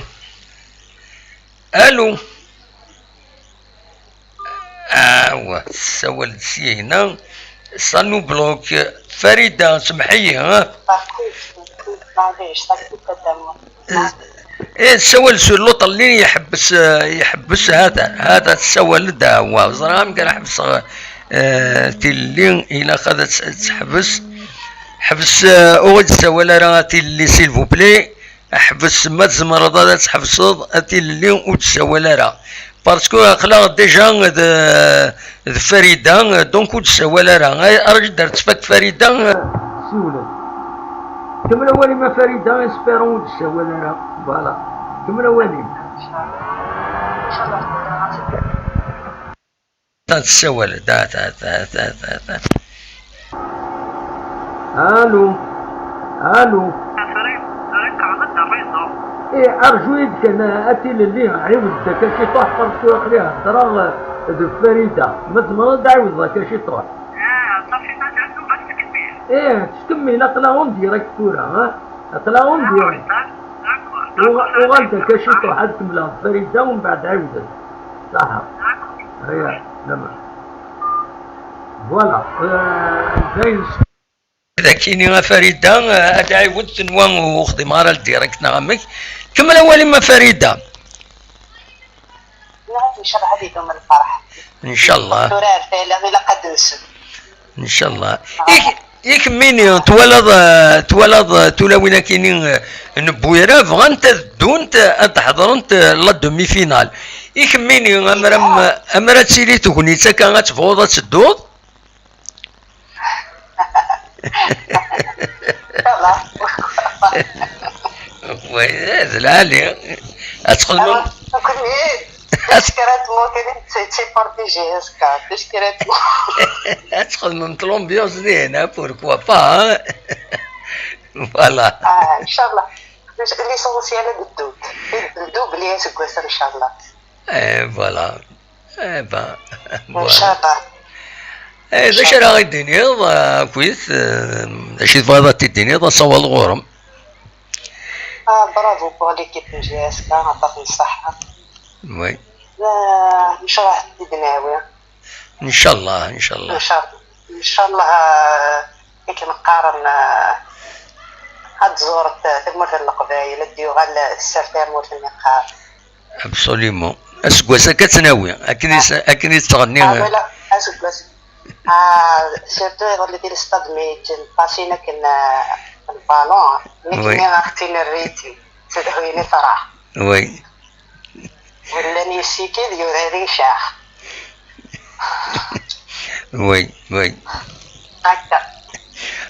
Allo. Ah, wa, tessawal-d syahina. Ça nous bloque. Farida, semḥ-iyi, ha? Ça coupe, ça coupe, معليش, ça coupe totalement. Eh, tessawal sur l'autre ligne, iḥebbes, eh, iḥebbes hada, hada tessawal-d, ah, wa, ẓriɣ amek ara ḥebseɣ, eh, tilelli, ilaq ad tt-, ad teḥbes. Ḥbes, eh, ur d-ssawal ara a tilelli, s'il vous plaît. Ḥbes, ma tzemreḍ ad tḥebseḍ a tilelli, ur d-ssawal ara. Parce que aql-aɣ déjà d, d Farida, donc ur d-ssawal ara. Ay, arǧu-d ar tfak Farida. Siwlen. Kemmel awal-im a Farida, espérons ur d-ssawal ara. Voilà. Kemmel awal-im. Tessawal. Da, da, da. Allo. Allo. Ih, arǧu-yi-d kan a tilelli, ɛiwed-d akka ciṭuḥ, parce que aql-i heddreɣ d Farida. Ma tzemreḍ ad d-ɛiwdeḍ akka ciṭuḥ. Ih, tettkemmil, aql-aɣ en direct tura, ha? Aql-aɣ en direct. Uɣal-d akka ciṭuḥ, ad kemmleɣ d Farida, umbeɛd ɛiwed-d. Ṣaḥa. Aya, lameɛna. Voilà, eh, dayen s-, dakini a Farida, eh, ad ɛiwed tenwa ur xdimeɣ ara le direct neɣ amek. Kemmel awal-im a Farida. Nɛam, ncallah ad idum lferḥ. Ncallah. Tura ar tala, ilaq ad nsel. Ncallah. Ah. I k-, i kemmini, twalaḍ, eh, twalaḍ, eh, tulawin akini, eh, n Bwira, bɣant ad ddunt, eh, ad ḥeḍrent, eh, la demi-finale. I kemmini, amra m-, amra ad tili tegnit akka, ad tebɣuḍ ad tedduḍ? Voilà. Wa, d lɛali. Ad txedmem. Nekkni, ticki ara tmut, d, d, d portugais, ticki ara tmut. Ad txedmem l'ambiance dihin, hein, pourquoi pas, hein? Voilà. Ah, ncallah. L'essentiel, ad ddun. Ad ddun belli aseggas, ncallah. Eh, voilà. Eh ben, voilà. Ncallah. Eh, d acu ara ɣ-d-tiniḍ, eh, akkit, eh, d acu tebɣiḍ ad t-id-tiniḍ, asawaḍ ɣur-m? Ah, bravo pour l'équipe n J S K, aṭas n ṣṣeḥḥa. Oui. Eh, ncallah ad t-id-nawi. Ncallah, ncallah. Ncallah, ncallah, eh, akken qqaren, eh, Tẓuret tamurt n Leqbayel, ad d-yuɣal sser tamurt-nni qqar. Absolument. Aseggas akka ad tt-nawi, akken i s-, akken i tettɣenni. Ah, wala, aseggas. Ah, surtout iḍelli di lestad mi ǧǧen pasin akken, ah, lbalon, nekk Oui. nniɣ-aɣ-tt-in rriti, tedhu-yi-ni taraɣ. Oui. Llan yessikid, yurar icax. Oui, oui. Akka.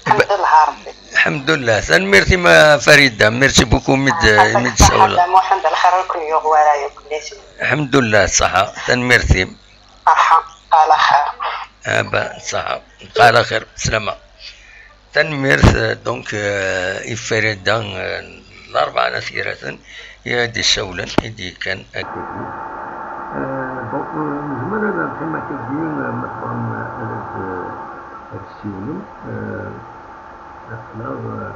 Alḥemdulillah Rebbi. Alḥemdulillah. Tanemmirt-im a Farida. Merci beaucoup imi d-, imi d-tsawleḍ. Muḥend, lxir ur ken-yuɣ wara yakk. Alḥemdulillah, ṣṣeḥḥa. Tanemmirt-im. Aha, ala xir. Aba, ṣṣeḥḥa. Ala xir. Slama. Tanemmirt, euh, donc, euh, i Farida, euh, n Larebɛa n At Yiraten, i ad d-isawlen, i d-yekkan akkagi. Euh, bon, euh, nezmer ad neqqim akkagi, euh, ma tebɣam, euh, ad, euh, ad tessiwlem, euh, aql-aɣ, euh,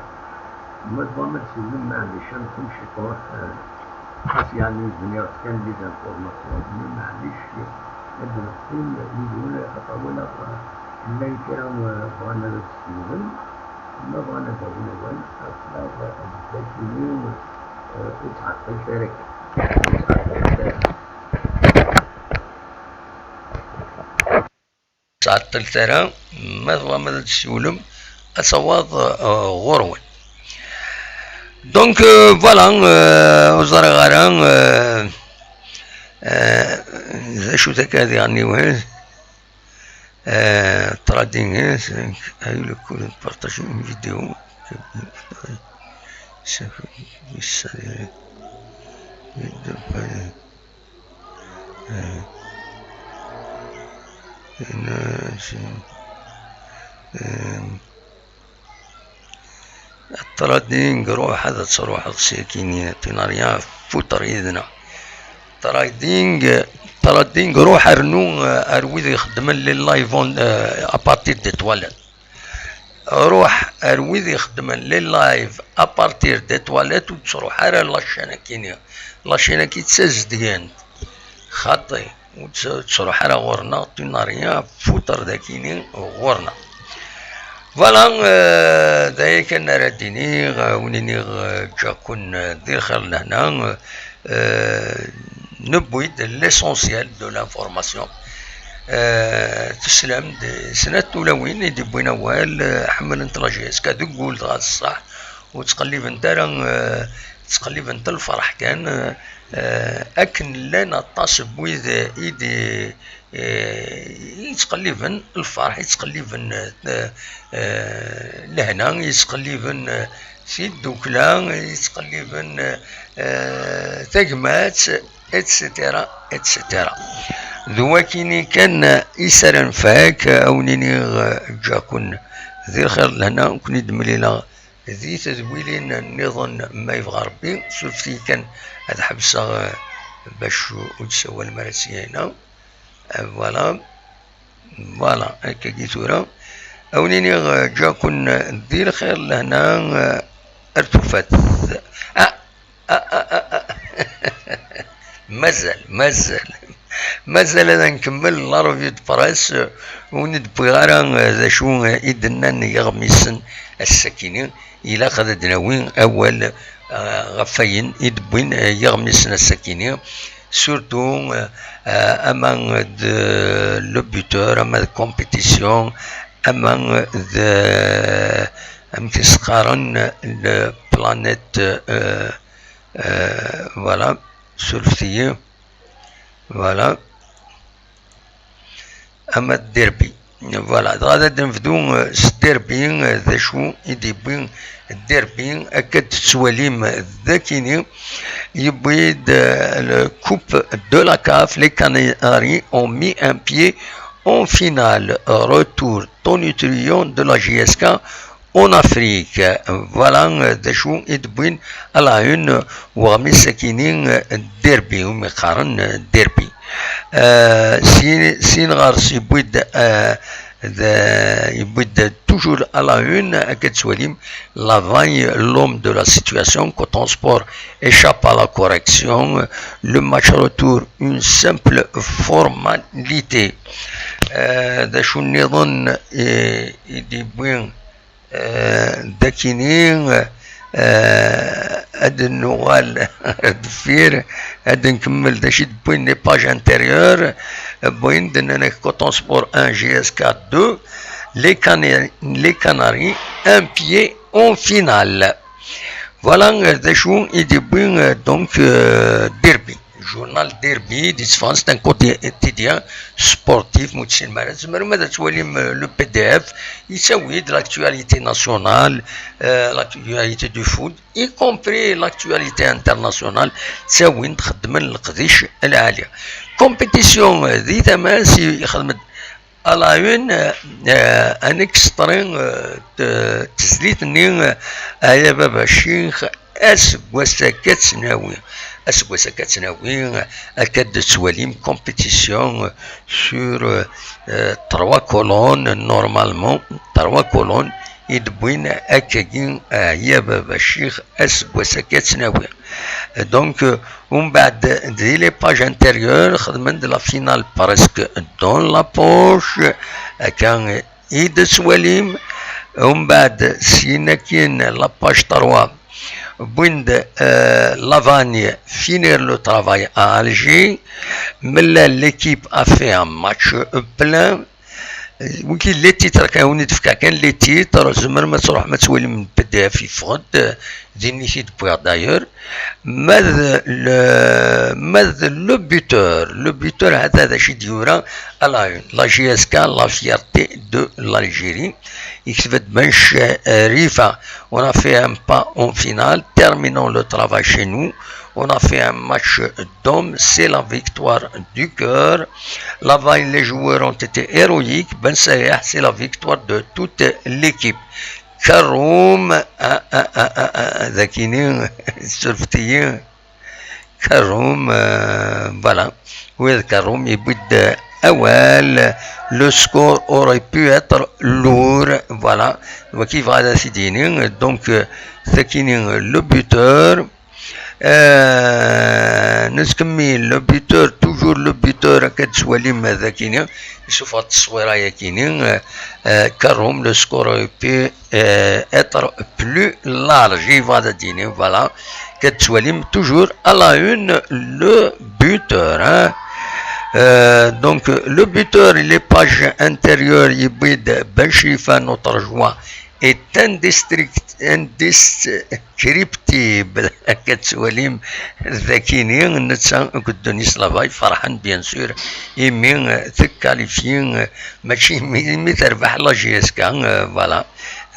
ma tebɣam ad tessiwlem, maɛlic, ad neqqim ciṭuḥ, euh, xas yeɛni bniɣ-d kan des informations, mais maɛlic, ad neqqim yid-wen, xaṭer walaɣ, euh, llan kra, euh, bɣan ad d-ssiwlen, ma bɣan ad d-awin awal, aql-aɣ, euh, dagi, euh, ur ttɛeṭṭilet ara kan. Ur ttɛeṭṭilet ara. Ur ttɛeṭṭilet ara, ma tebɣam ad d-tessiwlem, ad tawaḍ, euh, ɣur-wen. Donc, euh, voilà, euh, ur ẓriɣ ara, euh, euh, d acu-t akka diɣen, euh, trading, euh, ay le coup de partager une vidéo. Euh, euh, Trading, ruḥ ad truḥeḍ sakkin, tu n'as rien à foutre yid-neɣ. Trading, trading, ruḥ rnu, euh, ar wid ixeddmen les live on, euh, à partir des toilettes. Ruḥ ar wid ixeddmen les live à partir des toilettes, ur ttruḥ ara la chaîne-agi-nni. La chaîne-agi d tazedgant. Xaṭi, ur tt-, ur ttruḥ ara ɣur-neɣ, tu n'as rien à foutre dagi-nni ɣur-neɣ. Voilà, euh, d aya kan ara d-iniɣ, euh, wen-iniɣ, euh, ǧǧiɣ-ken, euh, di lxir lehna, euh, newwi-d l'essentiel de l'information. Euh, teslam-d, snat tulawin i d-yewwin awal, euh, ḥemmlent la J S K deg wul dɣa d ṣṣeḥ, ur ttqellibent ara, euh, ttqellibent lferḥ kan, euh, euh, akken llan aṭas n wid i d-, eh, yettqelliben lferḥ, yettqelliben, eh, eh, lehna, yettqelliben, eh, tiddukla, yettqelliben, eh, tagmat, et cetera, et cetera. D wakini kan, eh, i s ara nfak, eh, a wen-iniɣ, eh, ǧǧiɣ-ken di lxir d lehna, ur ken-id-mlileɣ di tedwilin nniḍen ma yebɣa Rebbi. Surfet-iyi kan ad ḥebseɣ, eh, bac ur d-sawalem ara sya-ina. Eh, voilà. Voilà, akkagi tura. A wen-iniɣ, eh, ǧǧiɣ-ken di lxir lehna, eh, ar tufat. Ah, ah, ah, ah, ah. Mazal, mazal. Mazal ad nkemmel la revue de presse, eh, ur wen-d-wwiɣ ara, eh, d acu, eh, i d-nnan yiɣmisen ass-akini. Ilaq ad d-nawi awal, eh, ɣef wayen i d-wwin, eh, yiɣmisen ass-akini, surtout, eh, eh, ama d le buteur, ama d compétition, ama d, amek i s-qqaren, le planète, eh, eh, voilà, surfet-iyi. Voilà. Ama d derby. Voilà, dɣa ad nebdu, eh, s derby, eh, d acu i d-yewwi derby, akka d-tettwalim d akini, yewwi-d, eh, le coupe de la caf, les Canaries ont mis un pied en finale, retour tonitruant de la J S K en Afrique. Voilà, eh, d acu i d-wwin à la une, eh, weɣmis akini, eh, derby, umi qqaren, eh, derby. Eh, sin, sin ɣer-s yewwi-d, eh, d, yewwi-d toujours à la une, akka d-tettwalim, la veille, l'homme de la situation, Coton Sport échappe à la correction, le match retour, une simple formalité. Eh, d acu nniḍen, eh, i d-yewwi, eh, d akini, eh, Euh, ad nuɣal ar deffir, ad nkemmel d acu i d-wwin les pages intérieures. Wwin-d, nnan-ak Coton Sport un, J S K deux, les Cana-, les Canaries, un pied en finale. Voilà, euh, d acu i d-yewwi, euh, donc, euh, Derby. Journal Derby di tefransist, un quotidien sportif, ma ur tessinem ara, tzemrem ad twalim, euh, le P D F, yettawi-d l'actualité nationale, euh, l'actualité du foot, y compris l'actualité internationale, ttawin-d, xeddmen leqdic lɛali. Compétition, euh, di tama-s, yexdem-d à la une, euh, un extrait, euh, de tezlit-nni, euh, Ay a baba ccix, aseggas akka ad tt-nawi. Aseggas akka ad tt-nawi, akka d-tettwalim compétition, euh, sur, euh, euh, trois colonnes, normalement, trois colonnes, i d-wwin akkagi, euh, Ay a baba ccix, aseggas akka ad tt-nawi. Donc, euh, umbeɛd, di les pages intérieures, xedmen-d la finale presque dans la poche, akka i d-tettwalim. Umbeɛd, syin akkin, la page trois, wwin-d, euh, Lavagne, finir le travail à Alger. Mella, l'équipe a fait un match plein. Wiki les titres, kan wen-d-fkeɣ kan les titres, tzemrem ad tṛuḥem ad twalim P D F yeffeɣ-d, din i t-id-wwiɣ d'ailleurs. Ma d le, ma d le buteur, le buteur, hata d acu i d-yura à la une, la J S K, la fierté de l'Algérie. Yekteb-d Ben Cherifa, on a fait un pas en finale, terminons le travail chez nous, on a fait un match d'hommes, c'est la victoire du cœur. Là-bas, les joueurs ont été héroïques. Ben Sayah, c'est la victoire de toute l'équipe. Karoum, ah, ah, ah, ah, ah, d akini, surfet-iyi. Karoum, euh, voilà. Oui, Karoum, yewwi-d awal. Le score aurait pu être lourd. Voilà. Waki yebɣa ad t-id-yini. Donc, euh, d akini, le buteur. Euh, nettkemmil, le buteur, toujours le buteur, akka d-tettwalim d akini, yessufeɣ-d tteswira-yakini, euh, euh, Karoum, le score aurait pu, euh, être plus large, yebɣa ad d-yini, voilà, akka d-tettwalim, toujours à la une, le buteur, hein. Euh, donc, le buteur, les pages intérieures, yewwi-d Ben Cherifa, notre joie est indescript-, indescriptible. Akka d-tettwalim d akini, netta akked Denis Lavay ferḥen, bien sûr, imi, euh, tekkalifyi, euh, mačči imi, imi terbeḥ la J S K, euh, voilà,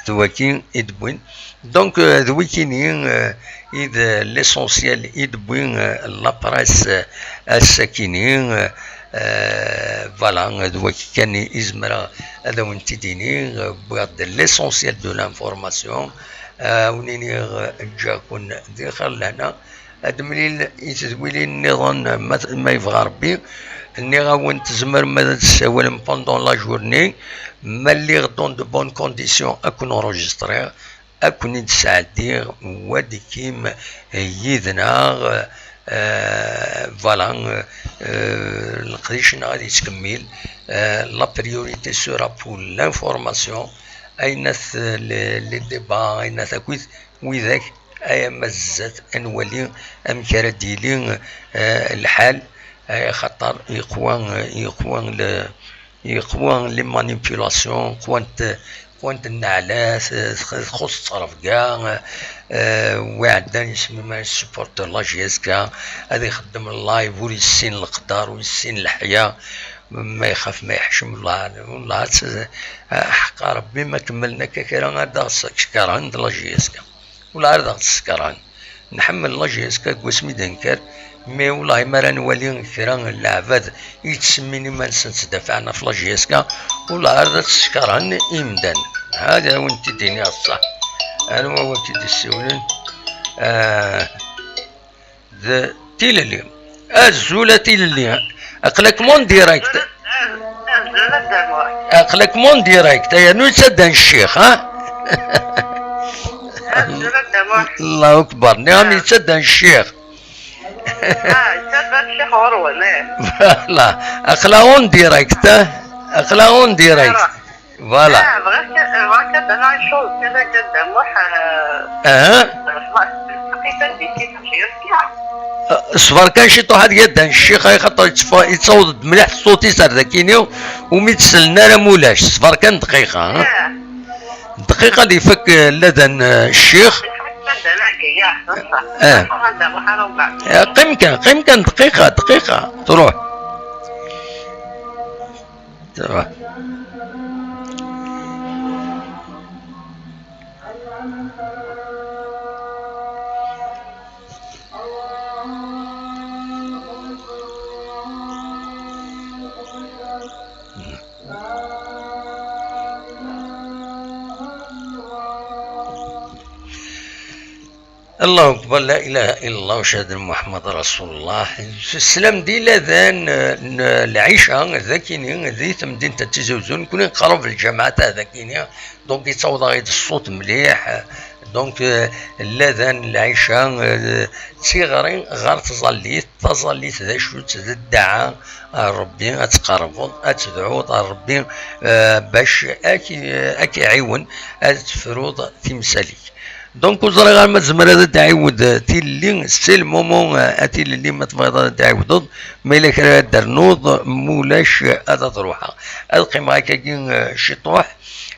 d waki i d-wwin. Donc, euh, d wikini, euh, i d l'essentiel i d-wwin, euh, la presse, euh, ass-akini, euh, Euh, voilà, d waki kan i zemreɣ ad awen-t-id-iniɣ. Wwiɣ-d l'essentiel de l'information. Euh, ad wen-iniɣ, euh, ǧǧiɣ-ken di xir lehna. Ad nemlil i tedwilin nniḍen, ma, ma yebɣa Rebbi. Nniɣ-awen tzemrem ad d-tessawalem pendant la journée. Ma lliɣ dans de bonnes conditions, ad ken-enregistriɣ. Ad ken-id-sɛeddiɣ, walikim yid-neɣ, euh, voilà, euh, leqdic-nneɣ ad yettkemmil. Euh, la priorité sera pour l'information. Aynat, euh, les, les débats, aynat akkit widak, ay ama zdat, ad nwali amek ara d-yili, euh, lḥal, ay axaṭer yeqwa, yeqwa le, yeqwa les manipulations, qwant, qwant nneɛlat, txuṣṣ ttrebga, euh, wi ɛeddan yesmi ma supporter la J S K, ad ixeddem live, ur yessin leqder, ur yessin leḥya, ma ixaf ma yeḥcem, la, la, ḥqa Rebbi ma kemmlen akka kra ad aɣ-skerhen d la J S K. Ula ar d aɣ-teskerhen. Nḥemmel la J S K deg wasmi d-nekker, mais ulahi mi ara nwali kra n leɛbad i yettsemmin iman-nsen ttdafaɛen ɣef la J S K, ula ar d ad teskerhen imdanen. Hada ad awen-t-id-iniɣ ṣṣeḥ. Anwa waki d-ssiwlen? Ah, d Tilelli. Azul a Tilelli. Aql-akem en direct. Azul a Dda Muḥ. Aql-akem en direct. Ay, yernu yettaddan ccix, ha? Azul a Dda Muḥ. Allahu akbar. Nniɣ-am yettaddan ccix. Ah, yettaddan ccix ɣur-wen, eh. Voilà. Aql-aɣ en direct, ha? Aql-aɣ en direct. Voilà. Ah, bɣiɣ kan, bɣiɣ kan ad d-iniɣ une chose kan akka, Dda Muḥ, euh, ah. Ṣṣber kan ciṭuḥ ad yaddan ccix, ay xaṭer yettfa-, yettaweḍ-d mliḥ ṣṣut-is ar dakini, umi d-sellen ara mulac. Ṣṣber kan dqiqa, ha? Dqiqa ad ifak, eh, ladan, eh, ccix. Eh. Eh, qqim kan, qqim kan dqiqa, dqiqa, truḥ. Truḥ. Allahu Akbar, la ilaha illallah, wa shahada Muḥemmed Rasulullah. Teslam di ladan, eh, n lɛica, dakini, di temdint n Tizi Uzzu, nekni nqerreb lǧameɛ-a dakini, donc yettaweḍ-aɣ-id ṣṣut mliḥ, donc, eh, ladan n lɛica, eh, d tiɣri ɣer tẓallit, taẓallit d acu-tt? D ddeɛa ar Rebbi, ad tqerrbeḍ, ad tedɛuḍ ar Rebbi, eh, bac ad k-, ad k-iɛiwen ad tefruḍ timsal-ik. Donc, ur ẓriɣ ara ma tezmer ad d-tɛiwed, eh, tilelli, c'est le moment, eh, a tilelli, ma tebɣiḍ ad d-tɛiwdeḍ, ma yella kra ad d-ternuḍ, ma ulac, eh, ad, ad ruḥeɣ. Ad qqimeɣ akkagi, eh, ciṭuḥ,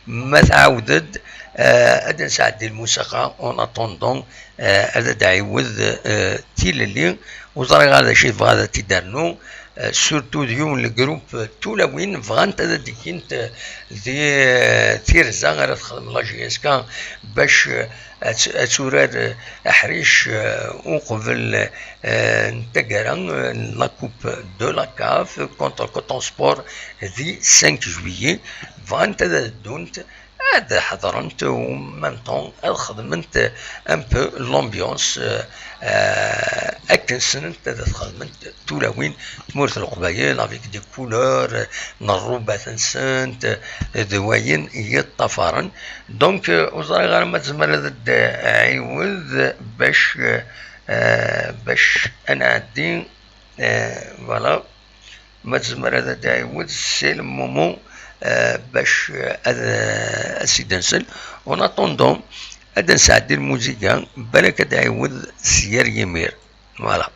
ma tɛawed-d, eh, ad d-nesɛeddi lmusiqa, en attendant, eh, ad d-tɛiwed, eh, tilelli. Ur ẓriɣ ara d acu i tebɣa ad t-id-ternu, eh, surtout d yiwen n legroupe, eh, tulawin bɣant ad d-kkint, eh, di, eh, tirza ara texdem la J S K bac, eh, ad t-, ad turar, eh, aḥric, eh, uqbel, eh, n taggara, eh, n la coupe de la CAF contre Coton Sport di cinq juillet. Bɣant ad ddunt ad ḥeḍrent, u en même temps ad xedment un peu l'ambiance, euh, euh, akken ssnent ad xedment tulawin tmurt n Leqbayel, avec des couleurs, euh, n rrubat-nsent, euh, d wayen yeṭṭafaren. Donc, euh, ur ẓriɣ ara ma tezmer ad d-ɛiwed bac, euh, euh, bac ad nɛeddi, euh, voilà. Ma tezmer ad d-tɛiwed, c'est le moment, euh, bac, euh, ad, euh, ad s-id-nsel. En attendant, ad d-nesɛeddi lmuziga, balak ad d-tɛiwed s yir yimir. Voilà.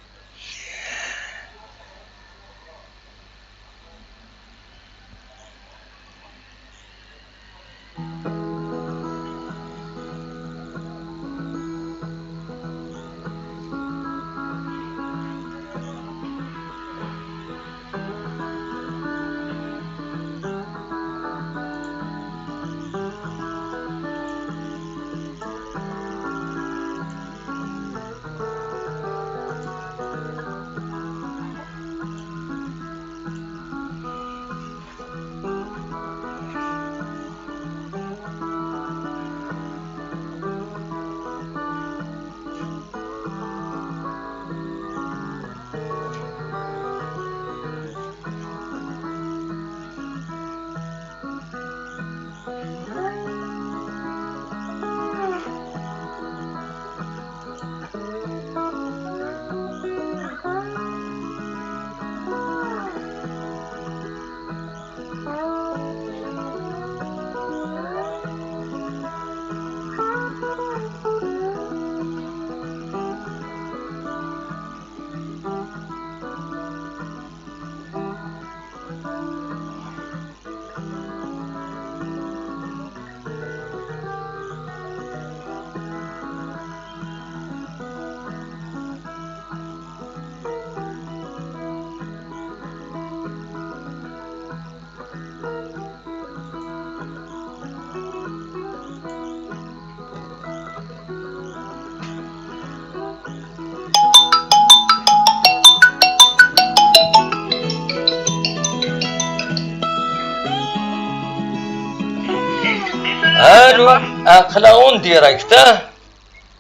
Allô, aql-aɣ en direct, ah?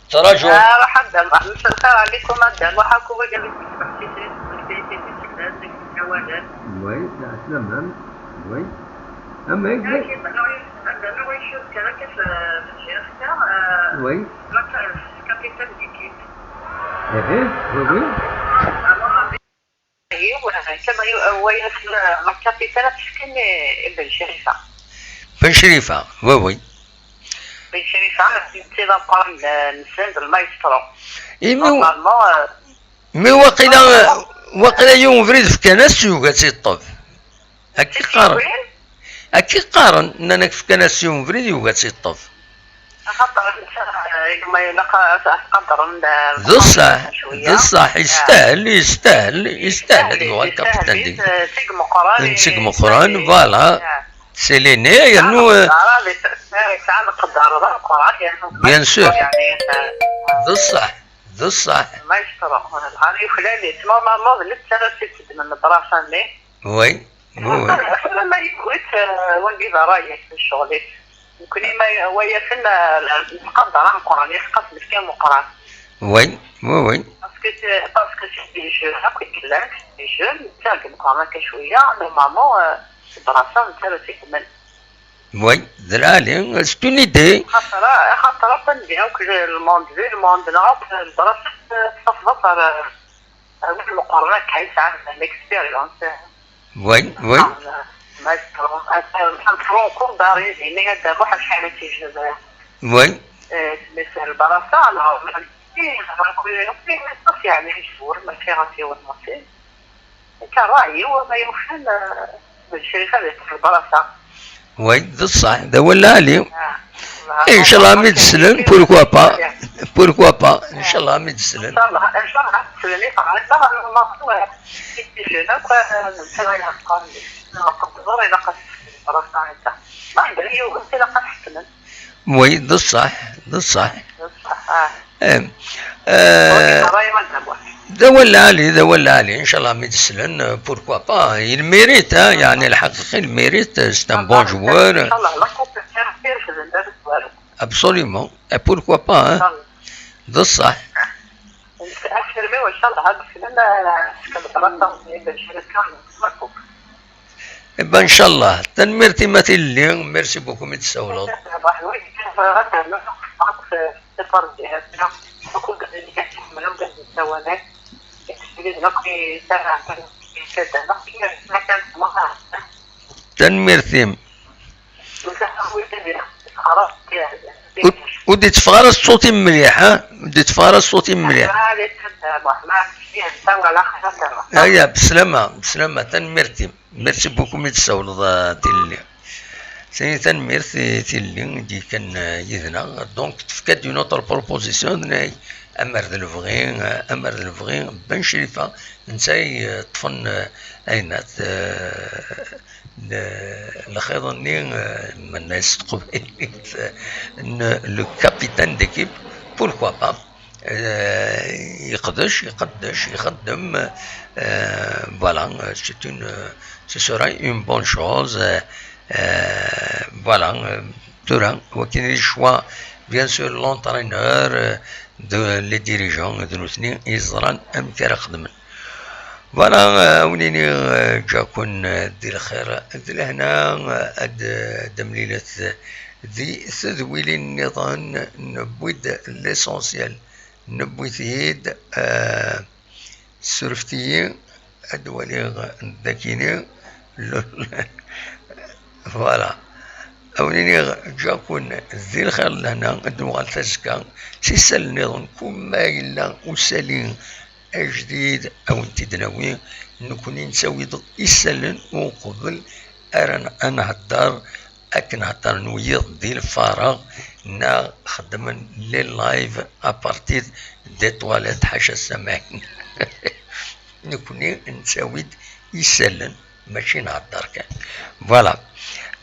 Ttṛaǧu. Ah, ruḥ ad d-, مساء الخير عليكم، ad d-, ruḥ akk wagi. Oui, la semaine. Oui. Amek? Oui. Eh, eh, oui, oui. Ben Cherifa, oui, oui. Crifa, d ameqqran, eh, nsen d lmaestro. Imi normalement, eh, mi waqila, waqila yiwen ubrid fkan-as yugi ad tt-yeṭṭef. Akka i qqaren. Akka i qqaren, nnan-ak fkan-as yiwen ubrid yugi ad tt-yeṭṭef. Axaṭer netta, eh, ma ilaq ad qadren, eh, d ṣṣeḥ, cwiya. D ṣṣeḥ, yestahel, yestahel, yestahel ad yuɣal kapitan deg, eh, seg meqqran, seg meqqran, voilà. C'est l'aîné, yernu, eh, yesɛa leqder d ameqqran, yernu bien sûr. D ṣṣeḥ, d ṣṣeḥ. Maestro, nehar yuklal-itt, normalement d netta ara s-ixedmen lebrasa-nni. Oui, oui, oui. Alamma yugi-tt, eh, wagi d ṛṛay-is, d ccɣel-is. Nekkni ma wa yafen, eh, nqadder ameqqran, yeḥqer-t meskin meqqran. Oui, oui, oui. Parce que c'est, parce que c'est des jeunes, akk i yellan, c'est des jeunes, netta deg meqqran akka cwiya, normalement, eh, lebrasa netta ara s-ixedmen. Oui, d lɛali, c'est une idée. Xaṭer, xaṭer akk anda akk le monde, le monde, neɣ akk lebrasa, eh, tafḍet ar, eh, Wid meqqren akka yesɛan l'expérience. Oui, oui. Maestro, un franco d'arrêt, mais il y a d'abord un chien qui je veux. Oui. C'est le barassa, alors, يعني شهور ما في راسي والمصير. كان رأيي وما يوفن بالشركة اللي في البلاصة. Oui, d ṣṣeḥ, d awal lɛali. Inchallah, mi d-slen, pourquoi pas, pourquoi pas, inchallah, mi d-slen. Oui, d ṣṣeḥ, d ṣṣeḥ. Eh, eh, d awal lɛali, d awal lɛali, inchallah, mi d-slen, pourquoi pas, il mérite, hein, يعني الحقيقة il mérite, c'est un bon joueur. Absolument. Et pourquoi pas, hein? D ṣṣeḥ. Eh ben, inchallah. Tanemmirt-im a Tilli. Merci beaucoup mi d-tsawleḍ. Tanemmirt-im. Ur, ur d-itteffeɣ ara ṣṣut-im mliḥ, ha? Ur d-itteffeɣ ara ṣṣut-im mliḥ. Aya, beslama, beslama, tanemmirt-im. Merci beaucoup mi d-tsawleḍ, a Tilli. Sani tanemmirt i Tilli i d-yekkan, eh, yid-neɣ. Donc, tefka-d une autre proposition, tenna-ak, amer d lebɣi, eh, amer d lebɣi, Ben Crifa, netta i, eh, ṭṭfen, eh, ayen, eh, le-, lxiḍ-nni, eh, menna-as s teqbaylit, eh, n le capitaine d'équipe, pourquoi pas? Eh, yeqdec, iqeddec, ixeddem, eh, voilà, c'est une, ce serait une bonne chose, eh, eh, voilà, eh, tura, wakin i le choix, bien sûr, l'entraîneur, eh, de, les dirigeants, d nutni i yeẓran amek ara xedmen. Voilà, eh, a wen-iniɣ, eh, ǧǧa-ken, eh, di lxir, d lehna, eh, ad, eh, d-mlilet di tedwilin nniḍen, newwi-d l'essentiel, newwi-t-id, eh, surfet-iyi, ad waliɣ dakini, voilà. A wen-iniɣ, ǧǧa-ken di lxir d lehna, ad nuɣal tazekka s isal nniḍen, kuma yella usali ajdid, a wen-t-id-nawi, nekkni nettawi-d isallen uqbel ara n-, ad nhedder, akken heddren wiyiḍ di lfareɣ, neɣ xeddmen les lives à partir des toilettes, ḥaca ssamaḥ. Nekkni nettawi-d isallen, mačči nhedder kan. Voilà.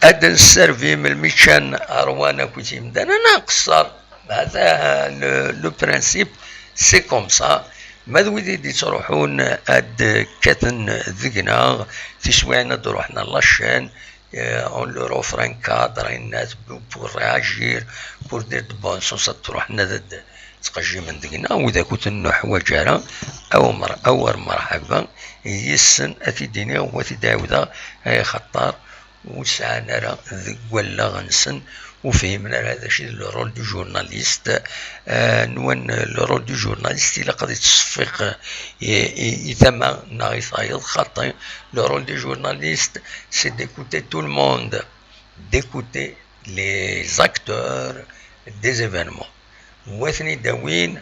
Ad nservi melmi ččan ṛwan akked yimdanen, ad nqeṣṣer. Hada le, le principe, c'est comme ça. Ma d wid i d-ittruḥun ad kkaten deg-neɣ, tiswiɛin ad d-ruḥen à la chaîne, eh, on leur offre un cadre, ayen pour réagir, pour dire de bonnes choses, ad d-ruḥen ad d-, ttqejjimen deg-neɣ, widak ur ten-nuḥwaǧ ara, awer mer-, awer merḥaba, yis-sen ad t-id-iniɣ, u ad t-id-ɛiwdeɣ, eh, axaṭer ur sɛan ara deg wallaɣ-nsen, ur fhimen ara d acu i d le rôle du journaliste. Eh, nwan le rôle du journaliste ilaq ad ittseffiq i, i, i tama neɣ i tayeḍ, xaṭi. Le rôle du journaliste, c'est d'écouter tout le monde, d'écouter les acteurs, des événements, wa ten-id-awin,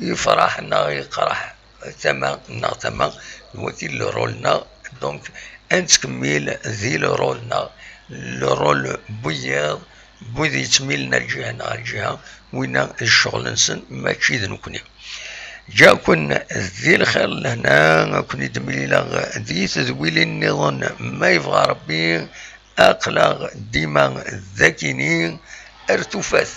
yefreḥ neɣ yeqreḥ, tama neɣ tama, d waki le rôle-nneɣ. Donc, ad nettkemmil di le rôle-nneɣ, le rôle n wiyiḍ, n wid yettmilen ar lǧiha neɣ ar lǧiha, winna d ccɣel-nsen, mačči d nekkni. Ǧǧiɣ-ken di lxir, lehna, ad ken-id-mlileɣ di tedwilin nniḍen, ma yebɣa Rebbi. Aql-aɣ dima d akini, ar tufat.